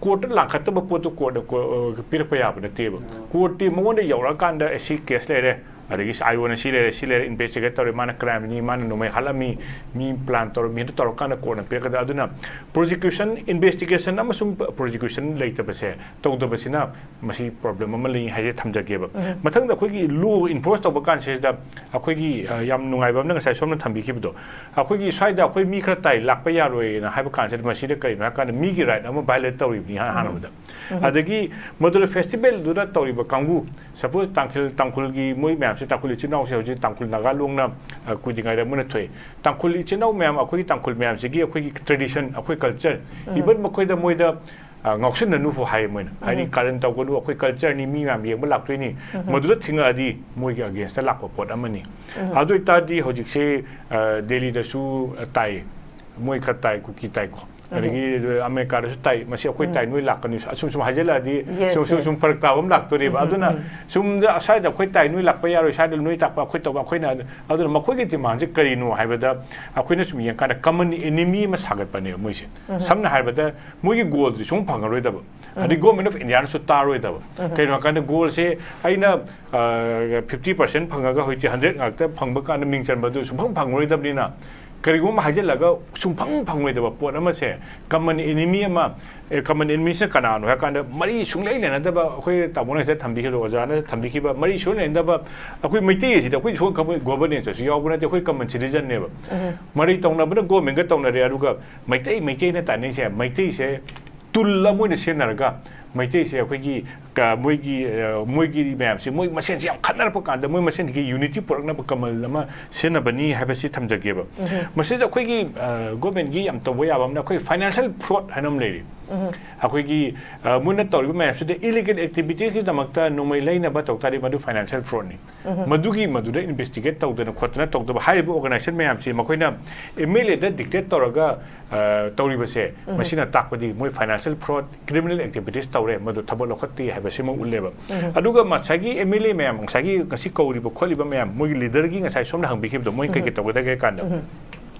ꯀꯣꯔꯠꯇ ꯂꯥꯡꯈꯠꯇꯕ ꯄꯣꯠꯇꯨ ꯀꯣꯔꯠꯅ ꯄꯤꯔꯛꯄ ꯌꯥꯕ ꯅꯠꯇꯦꯕ꯫ ꯀꯣꯔꯠꯇꯤ ꯃꯉꯣꯟꯗ ꯌꯧꯔꯛꯑꯀꯥꯟꯗ ꯑꯦ ꯁꯤ ꯀꯦꯁ ꯂꯩꯔꯦ, ꯑꯗꯒꯤ ꯑꯥꯏ ꯑꯣꯅ ꯁꯤ ꯂꯩꯔꯦ, ꯁꯤ ꯂꯩꯔꯦ, ꯏꯟꯚꯦꯁꯇꯤꯒꯦꯠ ꯇꯧꯔꯦ, ꯃꯥꯅ ꯀ꯭ꯔꯥꯏꯝꯅꯤ, ꯃꯥꯅ ꯅꯣꯡꯃꯩ ꯍꯥꯠꯂꯝꯃꯤ, ꯃꯤ ꯄ꯭ꯂꯥꯟ ꯇꯧꯔꯝꯃꯤ ꯍꯦꯛꯇ ꯇꯧꯔꯀꯥꯟꯗ ꯀꯣꯔꯠꯅ ꯄꯤꯔꯛꯀꯗ꯫ ꯑꯗꯨꯅ ꯄ꯭ꯔꯣꯁꯤꯀ꯭ꯌꯨꯁꯟ, ꯏꯟꯚꯦꯁꯇꯤꯒꯦꯁꯟ ꯑꯃꯁꯨꯡ ꯄ꯭ꯔꯣꯁꯤꯀ꯭ꯌꯨꯁꯟ ꯂꯩꯇꯕꯁꯦ, ꯇꯧꯗꯕꯁꯤꯅ ꯃꯁꯤ ꯄ꯭ꯔꯣꯕ꯭ꯂꯦꯝ ꯑꯃ ꯂꯩ ꯍꯥꯏꯁꯦ ꯊꯝꯖꯒꯦꯕ꯫ ꯃꯊꯪꯗ ꯑꯩꯈꯣꯏꯒꯤ ꯂꯣ ꯏꯟꯐꯣꯔꯁ ꯇꯧꯕ ꯀꯥꯟꯁꯤꯗ ꯑꯩꯈꯣꯏꯒꯤ ꯑ, ꯌꯥꯝ ꯅꯨꯡꯉꯥꯏꯕ ꯑꯃꯅ ꯉꯁꯥꯏ ꯁꯣꯝꯅ ꯊꯝꯕꯤꯈꯤꯕꯗꯣ, ꯑꯩꯈꯣꯏꯒꯤ ꯁ꯭ꯋꯥꯏꯗ ꯑꯩꯈꯣꯏ ꯃꯤ ꯈꯔ ꯇꯥꯏ, ꯂꯥꯛꯄ ꯌꯥꯔꯣꯏꯅ ꯍꯥꯏꯕ ꯀꯥꯟꯁꯤꯗ ꯃꯁꯤꯗ ꯀꯔꯤꯅꯣ ꯍꯥꯏ ꯀꯥꯟꯗ ꯃꯤꯒꯤ ꯔꯥꯏꯠ ꯑꯃ ꯚꯥꯏꯑꯣꯂꯦꯠ ꯇꯧꯔꯤꯕꯅꯤ ꯏꯍꯥꯟ ꯍꯥꯟꯕꯗ꯫ ꯑꯗꯒꯤ ꯃꯗꯨꯗ ꯐꯦꯁꯇꯤꯚꯦꯜꯗꯨꯗ ꯇꯧꯔꯤꯕ ꯀꯥꯡꯕꯨ, ꯁꯄꯣꯁ ꯇꯥꯡꯈꯨꯜ, ꯇꯥꯡꯈꯨꯜꯒꯤ ꯃꯣꯏ ꯃꯌꯥꯝꯁꯦ, ꯇꯥꯡꯈꯨꯜ ꯏꯆꯤꯜ ꯏꯅꯥꯎꯁꯦ ꯍꯧꯖꯤꯛ ꯇꯥꯡꯈꯨꯜ ꯅꯥꯒꯥ ꯂꯣꯡꯅ ꯑ, ꯀꯨꯏꯗ꯭ꯔꯤꯉꯩꯗ ꯃꯣꯏꯅ ꯊꯣꯛꯑꯦ꯫ ꯇꯥꯡꯈꯨꯜ ꯏꯆꯤꯜ ꯏꯅꯥꯎ ꯃꯌꯥꯝ, ꯑꯩꯈꯣꯏꯒꯤ ꯇꯥꯡꯈꯨꯜ ꯃꯌꯥꯝꯁꯤꯒꯤ ꯑꯩꯈꯣꯏꯒꯤ ꯇ꯭ꯔꯦꯗꯤꯁꯟ, ꯑꯩꯈꯣꯏ ꯀꯜꯆꯔ, ꯏꯚꯟ ꯃꯈꯣꯏꯗ ꯃꯣꯏꯗ ꯑ, ꯉꯥꯎꯁꯤꯟꯅꯅꯨ ꯐꯥꯎ ꯍꯥꯏ ꯃꯣꯏꯅ꯫ ꯍꯥꯏꯗꯤ ꯀꯥꯔꯟ ꯇꯧꯒꯅꯨ, ꯑꯩꯈꯣꯏ ꯀꯜꯆꯔꯅꯤ, ꯃꯤ ꯃꯌꯥꯝ ꯌꯦꯡꯕ ꯂꯥꯛꯇꯣꯏꯅꯤ꯫ ꯃꯗꯨꯗ ꯊꯤꯡꯉꯛꯑꯗꯤ ꯃꯣꯏꯒꯤ ꯑꯒꯦꯟꯁꯇ ꯂꯥꯛꯄ ꯄꯣꯠ ꯑꯃꯅꯤ꯫ ꯑꯗꯨ ꯑꯣꯏꯇꯥꯔꯗꯤ ꯍꯧꯖꯤꯛꯁꯦ ꯑ, ꯗꯦꯜꯂꯤꯗꯁꯨ ꯇꯥꯏ, ꯃꯣꯏ ꯈꯔ ꯇꯥꯏ, ꯀꯨꯀꯤ ꯇꯥꯏꯀꯣ꯫ ꯑꯗꯒꯤ ꯑꯃꯦꯔꯤꯀꯥꯗꯁꯨ ꯇꯥꯏ, ꯃꯁꯤ ꯑꯩꯈꯣꯏ ꯇꯥꯏ, ꯅꯣꯏ ꯂꯥꯛꯀꯅꯤ, ꯑꯁꯨꯝ ꯁꯨꯝ ꯍꯥꯏꯖꯤꯜꯂꯛꯑꯗꯤ Yes, ꯁꯨꯝ ꯁꯨꯝ yes. ꯁꯨꯝ ꯐꯔꯛ ꯇꯥꯕ ꯑꯃ ꯂꯥꯛꯇꯣꯔꯤꯕ꯫ ꯑꯗꯨꯅ ꯁꯨꯝꯗ ꯑꯁ꯭ꯋꯥꯏꯗ ꯑꯩꯈꯣꯏ ꯇꯥꯏ, ꯅꯣꯏ ꯂꯥꯛꯄ ꯌꯥꯔꯣꯏ, ꯁ꯭ꯋꯥꯏꯗ ꯅꯣꯏ ꯇꯥꯛꯄ ꯑꯩꯈꯣꯏ ꯇꯧꯕ, ꯑꯩꯈꯣꯏꯅ ꯑꯗꯨꯅ ꯃꯈꯣꯏꯒꯤ ꯗꯤꯃꯥꯟꯁꯦ ꯀꯔꯤꯅꯣ ꯍꯥꯏꯕꯗ ꯑꯩꯈꯣꯏꯅ ꯁꯨꯝ ꯌꯦꯡꯀꯥꯟꯗ common enemy ꯑꯃ ꯁꯥꯒꯠꯄꯅꯦꯕ ꯃꯣꯏꯁꯦ꯫ ꯁꯝꯅ ꯍꯥꯏꯔꯕꯗ ꯃꯣꯏꯒꯤ ꯒꯣꯜꯗꯨꯗꯤ ꯁꯨꯡ ꯐꯪꯉꯔꯣꯏꯗꯕ, ꯑꯗꯩ ꯒꯣꯔꯃꯦꯟ ꯑꯣꯐ ꯏꯟꯗꯤꯌꯥꯅꯁꯨ ꯇꯥꯔꯣꯏꯗꯕ꯫ ꯀꯩꯅꯣ ꯍꯥꯏꯀꯥꯟꯗ ꯒꯣꯜꯁꯦ ꯑꯩꯅ ꯐꯤꯐꯇꯤ ꯄꯥꯔꯁꯦꯟ ꯐꯪꯉꯒ ꯍꯧꯖꯤꯛꯇꯤ ꯍꯟꯗ꯭ꯔꯦꯠ ꯉꯥꯛꯇ ꯐꯪꯕ ꯀꯥꯟꯗ ꯃꯤꯡ ꯆꯟꯕꯗꯨ ꯁꯨꯡꯐꯪ ꯐꯪꯉꯔꯣꯏꯗꯕꯅꯤꯅ, ꯀꯔꯤꯒꯨꯝꯕ ꯑꯃ ꯍꯥꯏꯖꯤꯜꯂꯒ ꯁꯨꯡꯐꯪ ꯐꯪꯉꯣꯏꯗꯕ ꯄꯣꯠ ꯑꯃꯁꯦ, common enemy ꯑꯃ, common enemy ꯁꯤꯅ ꯀꯅꯥꯅꯣ ꯍꯥꯏ ꯀꯥꯟꯗ ꯃꯔꯤ ꯁꯨꯡꯂꯩ ꯂꯩꯅꯗꯕ, ꯑꯩꯈꯣꯏ ꯇꯥꯃꯣꯅ ꯍꯦꯛꯇ ꯊꯝꯕꯤꯈꯤꯕꯗꯣ, ꯑꯣꯖꯥꯅ ꯊꯝꯕꯤꯈꯤꯕ, ꯃꯔꯤ ꯁꯨꯡꯂꯩ ꯂꯩꯅꯗꯕ ꯑꯩꯈꯣꯏ ꯃꯩꯇꯩ ꯑꯁꯤꯗ ꯑꯩꯈꯣꯏ ꯁꯣꯝ governance ꯁꯨ ꯌꯥꯎꯕ ꯅꯠꯇꯦ, ꯑꯩꯈꯣꯏ common citizen ꯅꯦꯕ꯫ ꯃꯔꯩ ꯇꯧꯅꯕꯅ ꯒꯣꯔꯃꯦꯟꯒ ꯇꯧꯅꯔꯦ, ꯑꯗꯨꯒ ꯃꯩꯇꯩ ꯃꯩꯇꯩꯅ ꯇꯥꯅꯩꯁꯦ, ꯃꯩꯇꯩꯁꯦ ꯇꯨꯜ ꯑꯃ ꯑꯣꯏꯅ ꯁꯤꯖꯤꯟꯅꯔꯒ ꯃꯩꯇꯩꯁꯦ ꯑꯩꯈꯣꯏꯒꯤ ꯀ-, ꯃꯣꯏꯒꯤ, ꯑ, ꯃꯣꯏꯒꯤ ꯃꯌꯥꯝꯁꯦ, ꯃꯣꯏ ꯃꯁꯦꯟꯁꯦ ꯌꯥꯝ ꯈꯠꯅꯔꯛꯄ ꯀꯥꯟꯗ ꯃꯣꯏ ꯃꯁꯦꯟꯒꯤ unity ꯄꯨꯔꯛꯅꯕ ꯀꯃꯜ ꯑꯃ ꯁꯤꯖꯤꯟꯅꯕꯅꯤ ꯍꯥꯏꯕꯁꯤ ꯊꯝꯖꯒꯦꯕ꯫ ꯃꯁꯤꯗ ꯑꯩꯈꯣꯏꯒꯤ, ꯑ, ꯒꯣꯔꯃꯦꯟꯒꯤ ꯌꯥꯝ ꯇꯧꯕ ꯌꯥꯕ ꯑꯃꯅ ꯑꯩꯈꯣꯏ financial fraud ꯍꯥꯏꯅ ꯑꯃ ꯂꯩꯔꯤ꯫ ꯑꯩꯈꯣꯏꯒꯤ, ꯑ, ꯃꯣꯏꯅ ꯇꯧꯔꯤꯕ ꯃꯌꯥꯝꯁꯤꯗ illegal activitiesꯀꯤꯗꯃꯛꯇ ꯅꯣꯡꯃꯩ ꯂꯩꯅꯕ ꯇꯧ ꯇꯥꯔꯗꯤ ꯃꯗꯨ financial fraudꯅꯤ꯫ ꯃꯗꯨꯒꯤ ꯃꯗꯨꯗ investigate ꯇꯧꯗꯅ ꯈꯣꯠꯇꯅ ꯇꯧꯗꯕ ꯍꯥꯏꯔꯤꯕ organization ꯃꯌꯥꯝꯁꯤ ꯃꯈꯣꯏꯅ MLAꯗ dictate ꯇꯧꯔꯒ, ꯑ, ꯇꯧꯔꯤꯕꯁꯦ, ꯃꯁꯤꯅ ꯇꯥꯛꯄꯗꯤ ꯃꯣꯏ financial fraud, criminal activities ꯇꯧꯔꯦ, ꯃꯗꯨ ꯊꯕꯛ ꯂꯧꯈꯠꯇꯦ ꯍꯥꯏꯕꯁꯤꯃ ꯎꯠꯂꯦꯕ꯫ ꯑꯗꯨꯒ ꯉꯁꯥꯏꯒꯤ MLA ꯃꯌꯥꯝ, ꯉꯁꯥꯏꯒꯤ ꯉꯁꯤ ꯀꯧꯔꯤꯕ ꯈꯣꯠꯂꯤꯕ ꯃꯌꯥꯝ, ꯃꯣꯏꯒꯤ leaderꯒꯤ ꯉꯁꯥꯏ ꯁꯣꯝꯅ ꯍꯪꯕꯤꯈꯤꯕꯗꯣ, ꯃꯣꯏ ꯀꯩ ꯀꯩ ꯇꯧꯒꯗꯒꯦ ꯀꯥꯟꯗ,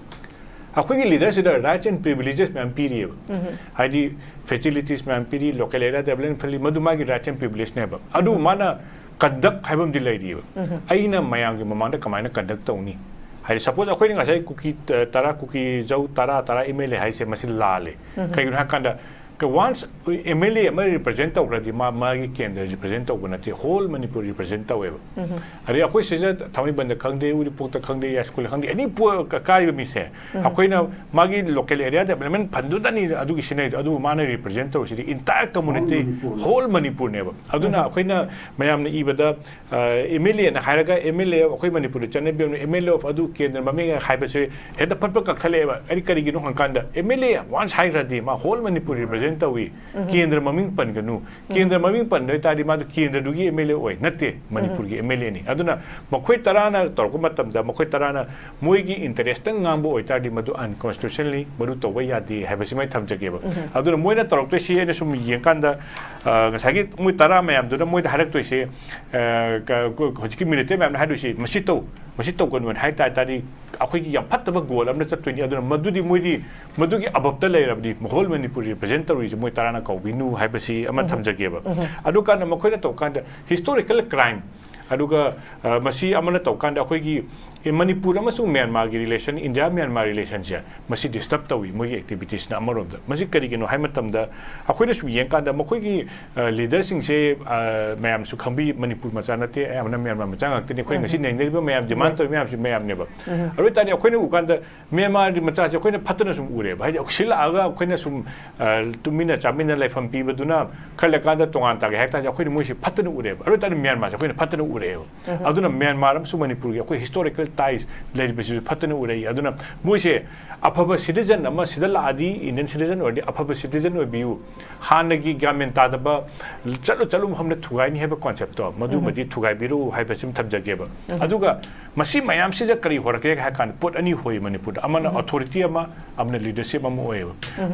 ꯑꯩꯈꯣꯏꯒꯤ leaderꯁꯤꯗ rights and privileges ꯃꯌꯥꯝ ꯄꯤꯔꯤꯑꯕ꯫ ꯍꯥꯏꯗꯤ facilities ꯃꯌꯥꯝ ꯄꯤꯔꯤ, local area development ꯐꯜꯂꯤ, ꯃꯗꯨ ꯃꯥꯒꯤ rights and privilegeꯅꯦꯕ꯫ ꯑꯗꯨ ꯃꯥꯅ conduct ꯍꯥꯏꯕ ꯑꯃꯗꯤ ꯂꯩꯔꯤꯑꯕ꯫ ꯑꯩꯅ ꯃꯌꯥꯝꯒꯤ ꯃꯃꯥꯡꯗ ꯀꯃꯥꯏꯅ conduct ꯇꯧꯅꯤ? ꯍꯥꯏꯗꯤ suppose ꯑꯩꯈꯣꯏꯅ ꯉꯁꯥꯏ ꯀꯨꯀꯤ, ꯑ, ꯇꯔꯥ, ꯀꯨꯀꯤ ꯖꯧ ꯇꯔꯥ, ꯇꯔꯥ MLA ꯍꯥꯏꯁꯦ ꯃꯁꯤ ꯂꯥꯜꯂꯦ꯫ ꯀꯩꯒꯤꯅꯣ ꯍꯥꯏ ꯀꯥꯟꯗ, ꯀ-, once MLA ꯑꯃ represent ꯇꯧꯈ꯭ꯔꯗꯤ ꯃꯥ ꯃꯥꯒꯤ ꯀꯦꯟꯗ꯭ꯔ represent ꯇꯧꯕ ꯅꯠꯇꯦ, whole ꯃꯅꯤꯄꯨꯔ represent ꯇꯧꯋꯦꯕ꯫ ꯑꯗꯩ ꯑꯩꯈꯣꯏ ꯁꯤꯗ ꯊꯥꯡꯃꯩꯕꯟꯗ ꯈꯪꯗꯦ, ꯎꯔꯤꯄꯣꯛꯇ ꯈꯪꯗꯦ, ꯌꯥꯏꯁ꯭ꯀꯨꯜꯗ ꯈꯪꯗꯦ, any ꯄꯣ-, ꯀ-, ꯀꯥꯔꯤꯕ ꯃꯤꯁꯦ, ꯑꯩꯈꯣꯏꯅ ꯃꯥꯒꯤ local area development fundꯗꯨꯗꯅꯤ ꯑꯗꯨꯒꯤ ꯁꯤꯖꯤꯟꯅꯩꯗꯣ, ꯑꯗꯨꯕꯨ ꯃꯥꯅ represent ꯇꯧꯔꯤꯁꯤꯗꯤ entire community, whole ꯃꯅꯤꯄꯨꯔꯅꯦꯕ꯫ ꯑꯗꯨꯅ ꯑꯩꯈꯣꯏꯅ ꯃꯌꯥꯝꯅ ꯏꯕꯗ, ꯑ, MLAꯅ ꯍꯥꯏꯔꯒ MLA ꯑꯩꯈꯣꯏ ꯃꯅꯤꯄꯨꯔꯗ ꯆꯠꯅꯕꯤ ꯑꯃ MLA of ꯑꯗꯨ ꯀꯦꯟꯗ꯭ꯔ ꯃꯃꯤꯡ ꯍꯥꯏꯕꯁꯦ ꯍꯦꯛꯇ ꯐꯠ ꯐꯠ ꯀꯛꯊꯠꯂꯛꯑꯦꯕ꯫ ꯑꯩ ꯀꯔꯤꯒꯤꯅꯣ ꯍꯪꯀꯥꯟꯗ MLA once ꯍꯥꯏꯈ꯭ꯔꯗꯤ ꯃꯥ whole ꯃꯅꯤꯄꯨꯔ represent ꯔꯤꯄ꯭ꯔꯖꯦꯟ ꯇꯧꯏ꯫ ꯀꯦꯟꯗ꯭ꯔ ꯃꯃꯤꯡ ꯄꯟꯒꯅꯨ꯫ ꯀꯦꯟꯗ꯭ꯔ ꯃꯃꯤꯡ ꯄꯟꯕ ꯑꯣꯏꯇꯥꯔꯗꯤ ꯃꯥꯗꯣ ꯀꯦꯟꯗ꯭ꯔꯗꯨꯒꯤ ꯑꯦꯝ ꯑꯦꯜ ꯑꯦ ꯑꯣꯏ, ꯅꯠꯇꯦ, ꯃꯅꯤꯄꯨꯔꯒꯤ ꯑꯦꯝ ꯑꯦꯜ ꯑꯦꯅꯤ꯫ ꯑꯗꯨꯅ ꯃꯈꯣꯏ ꯇꯔꯥꯅ ꯇꯧꯔꯛꯄ ꯃꯇꯝꯗ ꯃꯈꯣꯏ ꯇꯔꯥꯅ ꯃꯣꯏꯒꯤ ꯏꯟꯇꯔꯦꯁꯇ ꯉꯥꯡꯕ ꯑꯣꯏꯇꯥꯔꯗꯤ ꯃꯗꯨ ꯑꯟꯀꯣꯟꯁꯇꯤꯇ꯭ꯌꯨꯁꯅꯦꯜꯂꯤ, ꯃꯗꯨ ꯇꯧꯕ ꯌꯥꯗꯦ ꯍꯥꯏꯕꯁꯤꯃ ꯑꯩ ꯊꯝꯖꯒꯦꯕ꯫ ꯑꯗꯨꯅ ꯃꯣꯏꯅ ꯇꯧꯔꯛꯇꯣꯏꯁꯤ ꯑꯩꯅ ꯁꯨꯝ ꯌꯦꯡꯀꯥꯟꯗ, ꯑ, ꯉꯁꯥꯏꯒꯤ ꯃꯣꯏ ꯇꯔꯥ ꯃꯌꯥꯝꯗꯨꯅ ꯃꯣꯏꯗ ꯍꯥꯏꯔꯛꯇꯣꯏꯁꯦ, ꯑ, ꯀ-, ꯀ-, ꯍꯧꯖꯤꯛꯀꯤ ꯃꯤꯂꯤꯇꯦꯟ ꯃꯌꯥꯝꯅ ꯍꯥꯏꯗꯣꯏꯁꯦ, "ꯃꯁꯤ ꯇꯧ, ꯃꯁꯤ ꯇꯧꯒꯅꯨ" ꯍꯥꯏꯅ ꯍꯥꯏ ꯇꯥꯔ ꯇꯥꯔꯗꯤ ꯑꯩꯈꯣꯏꯒꯤ ꯌꯥꯝ ꯐꯠꯇꯕ ꯒꯣꯜ ꯑꯃꯅ ꯆꯠꯇꯣꯏꯅꯤ꯫ ꯑꯗꯨꯅ ꯃꯗꯨꯗꯤ ꯃꯣꯏꯗꯤ ꯃꯗꯨꯒꯤ ꯑꯕꯞꯇ ꯂꯩꯔꯕꯗꯤ, ꯍꯣꯜ ꯃꯅꯤꯄꯨꯔ ꯔꯤꯄ꯭ꯔꯖꯦꯟ ꯇꯧꯔꯤꯁꯦ ꯃꯣꯏ ꯇꯔꯥꯅ ꯀꯧꯕꯤꯅꯨ ꯍꯥꯏꯕꯁꯤ ꯑꯃ ꯊꯝꯖꯒꯦꯕ꯫ ꯑꯗꯨꯀꯥꯟꯗ ꯃꯈꯣꯏꯅ ꯇꯧꯀꯥꯟꯗ ꯍꯤꯁꯇꯣꯔꯤꯀꯦꯜ ꯀ꯭ꯔꯥꯏꯝ, ꯑꯗꯨꯒ, ꯑ, ꯃꯁꯤ ꯑꯃꯅ ꯇꯧꯀꯥꯟꯗ ꯑꯩꯈꯣꯏꯒꯤ, ꯑꯦ, ꯃꯅꯤꯄꯨꯔ ꯑꯃꯁꯨꯡ ꯃ꯭ꯌꯥꯟꯃꯥꯔꯒꯤ ꯔꯤꯂꯦꯁꯟ, ꯏꯟꯗꯤꯌꯥ ꯃ꯭ꯌꯥꯟꯃꯥꯔ ꯔꯤꯂꯦꯁꯟꯁꯦ, ꯃꯁꯤ ꯗꯤꯁꯇꯔꯕ ꯇꯧꯏ ꯃꯣꯏꯒꯤ ꯑꯦꯛꯇꯤꯚꯤꯇꯤꯁꯅ ꯑꯃꯔꯣꯝꯗ꯫ ꯃꯁꯤ ꯀꯔꯤꯒꯤꯅꯣ ꯍꯥꯏꯕ ꯃꯇꯝꯗ ꯑꯩꯈꯣꯏꯅ ꯁꯨꯝ ꯌꯦꯡꯀꯥꯟꯗ ꯃꯈꯣꯏꯒꯤ, ꯑ, ꯂꯤꯗꯔꯁꯤꯡꯁꯦ, ꯑ, ꯃꯌꯥꯝꯁꯨ ꯈꯪꯕꯤ, ꯃꯅꯤꯄꯨꯔ ꯃꯆꯥ ꯅꯠꯇꯦ, ꯑꯌꯥꯝꯕꯅ ꯃ꯭ꯌꯥꯟꯃꯥꯔ ꯃꯆꯥ ꯉꯥꯛꯇꯅꯤ꯫ ꯑꯩꯈꯣꯏꯅ ꯉꯁꯤ ꯅꯩꯅꯔꯤꯕ ꯃꯌꯥꯝ, ꯗꯤꯃꯥꯟ ꯇꯧꯔꯤꯕ ꯃꯌꯥꯝꯁꯤ ꯃꯌꯥꯝꯅꯦꯕ꯫ ꯑꯗꯨ ꯑꯣꯏꯇꯥꯔꯗꯤ ꯑꯩꯈꯣꯏꯅ ꯎꯀꯥꯟꯗ ꯃ꯭ꯌꯥꯟꯃꯥꯔꯒꯤ ꯃꯆꯥꯁꯦ ꯑꯩꯈꯣꯏꯅ ꯐꯠꯇꯅ ꯁꯨꯝ ꯎꯔꯦꯕ꯫ ꯍꯥꯏꯗꯤ ꯁꯤꯜꯂꯛꯑꯒ ꯑꯩꯈꯣꯏꯅ ꯁꯨꯝ, ꯑ, ꯇꯨꯃꯤꯟꯅ ꯆꯥꯃꯤꯟꯅ ꯂꯩꯐꯝ ꯄꯤꯕꯗꯨꯅ ꯈꯔ ꯂꯩꯔꯀꯥꯟꯗ ꯇꯣꯉꯥꯟ ꯇꯥꯒꯦ ꯍꯥꯏ ꯇꯥꯔꯗꯤ ꯑꯩꯈꯣꯏꯅ ꯃꯣꯏꯁꯦ ꯐꯠꯇꯅ ꯎꯔꯦꯕ꯫ ꯑꯗꯨ ꯑꯣꯏꯇꯥꯔꯗꯤ ꯃ꯭ꯌꯥꯟꯃꯥꯔꯁꯦ ꯑꯩꯈꯣꯏꯅ ꯐꯠꯇꯅ ꯎꯔꯛꯑꯦꯕ꯫ ꯑꯗꯨꯅ ꯃ꯭ꯌꯥꯟꯃꯥꯔ ꯑꯃꯁꯨꯡ ꯃꯅꯤꯄꯨꯔꯒꯤ ꯑꯩꯈꯣꯏ ꯍꯤꯁꯇꯣꯔꯤꯀꯦꯜ ꯇꯥꯏꯁ ꯂꯩꯔꯤꯕꯁꯤꯁꯨ ꯐꯠꯇꯅ ꯎꯔꯛꯏ꯫ ꯑꯗꯨꯅ ꯃꯣꯏꯁꯦ ꯑꯐꯕ ꯁꯤꯇꯤꯖꯟ ꯑꯃ ꯁꯤꯗ ꯂꯥꯛꯑꯗꯤ, ꯏꯟꯗꯤꯌꯟ ꯁꯤꯇꯤꯖꯟ ꯑꯣꯏꯔꯗꯤ ꯑꯐꯕ ꯁꯤꯇꯤꯖꯟ ꯑꯣꯏꯕꯤꯌꯨ, ꯍꯥꯟꯅꯒꯤ ꯒ꯭ꯌꯥꯟ ꯃꯦꯟ ꯇꯥꯗꯕ, ꯆꯠꯂꯨ ꯆꯠꯂꯨ ꯃꯐꯝꯗ ꯊꯨꯒꯥꯏꯅꯤ ꯍꯥꯏꯕ ꯀꯣꯟꯁꯦꯞꯇꯣ ꯃꯗꯨꯃꯗꯤ ꯊꯨꯒꯥꯏꯕꯤꯔꯨ ꯍꯥꯏꯕꯁꯤꯃ ꯊꯝꯖꯒꯦꯕ꯫ ꯑꯗꯨꯒ ꯃꯁꯤ ꯃꯌꯥꯝꯁꯤꯗ ꯀꯔꯤ ꯍꯣꯔꯛꯀꯦ ꯍꯥꯏ ꯀꯥꯟꯗ ꯄꯣꯠ ꯑꯅꯤ ꯍꯣꯏ ꯃꯅꯤꯄꯨꯔꯗ, ꯑꯃꯅ ꯑꯣꯊꯣꯔꯤꯇꯤ ꯑꯃ, ꯑꯃꯅ ꯂꯤꯗꯔꯁꯤꯞ ꯑꯃ ꯑꯣꯏꯌꯦꯕ꯫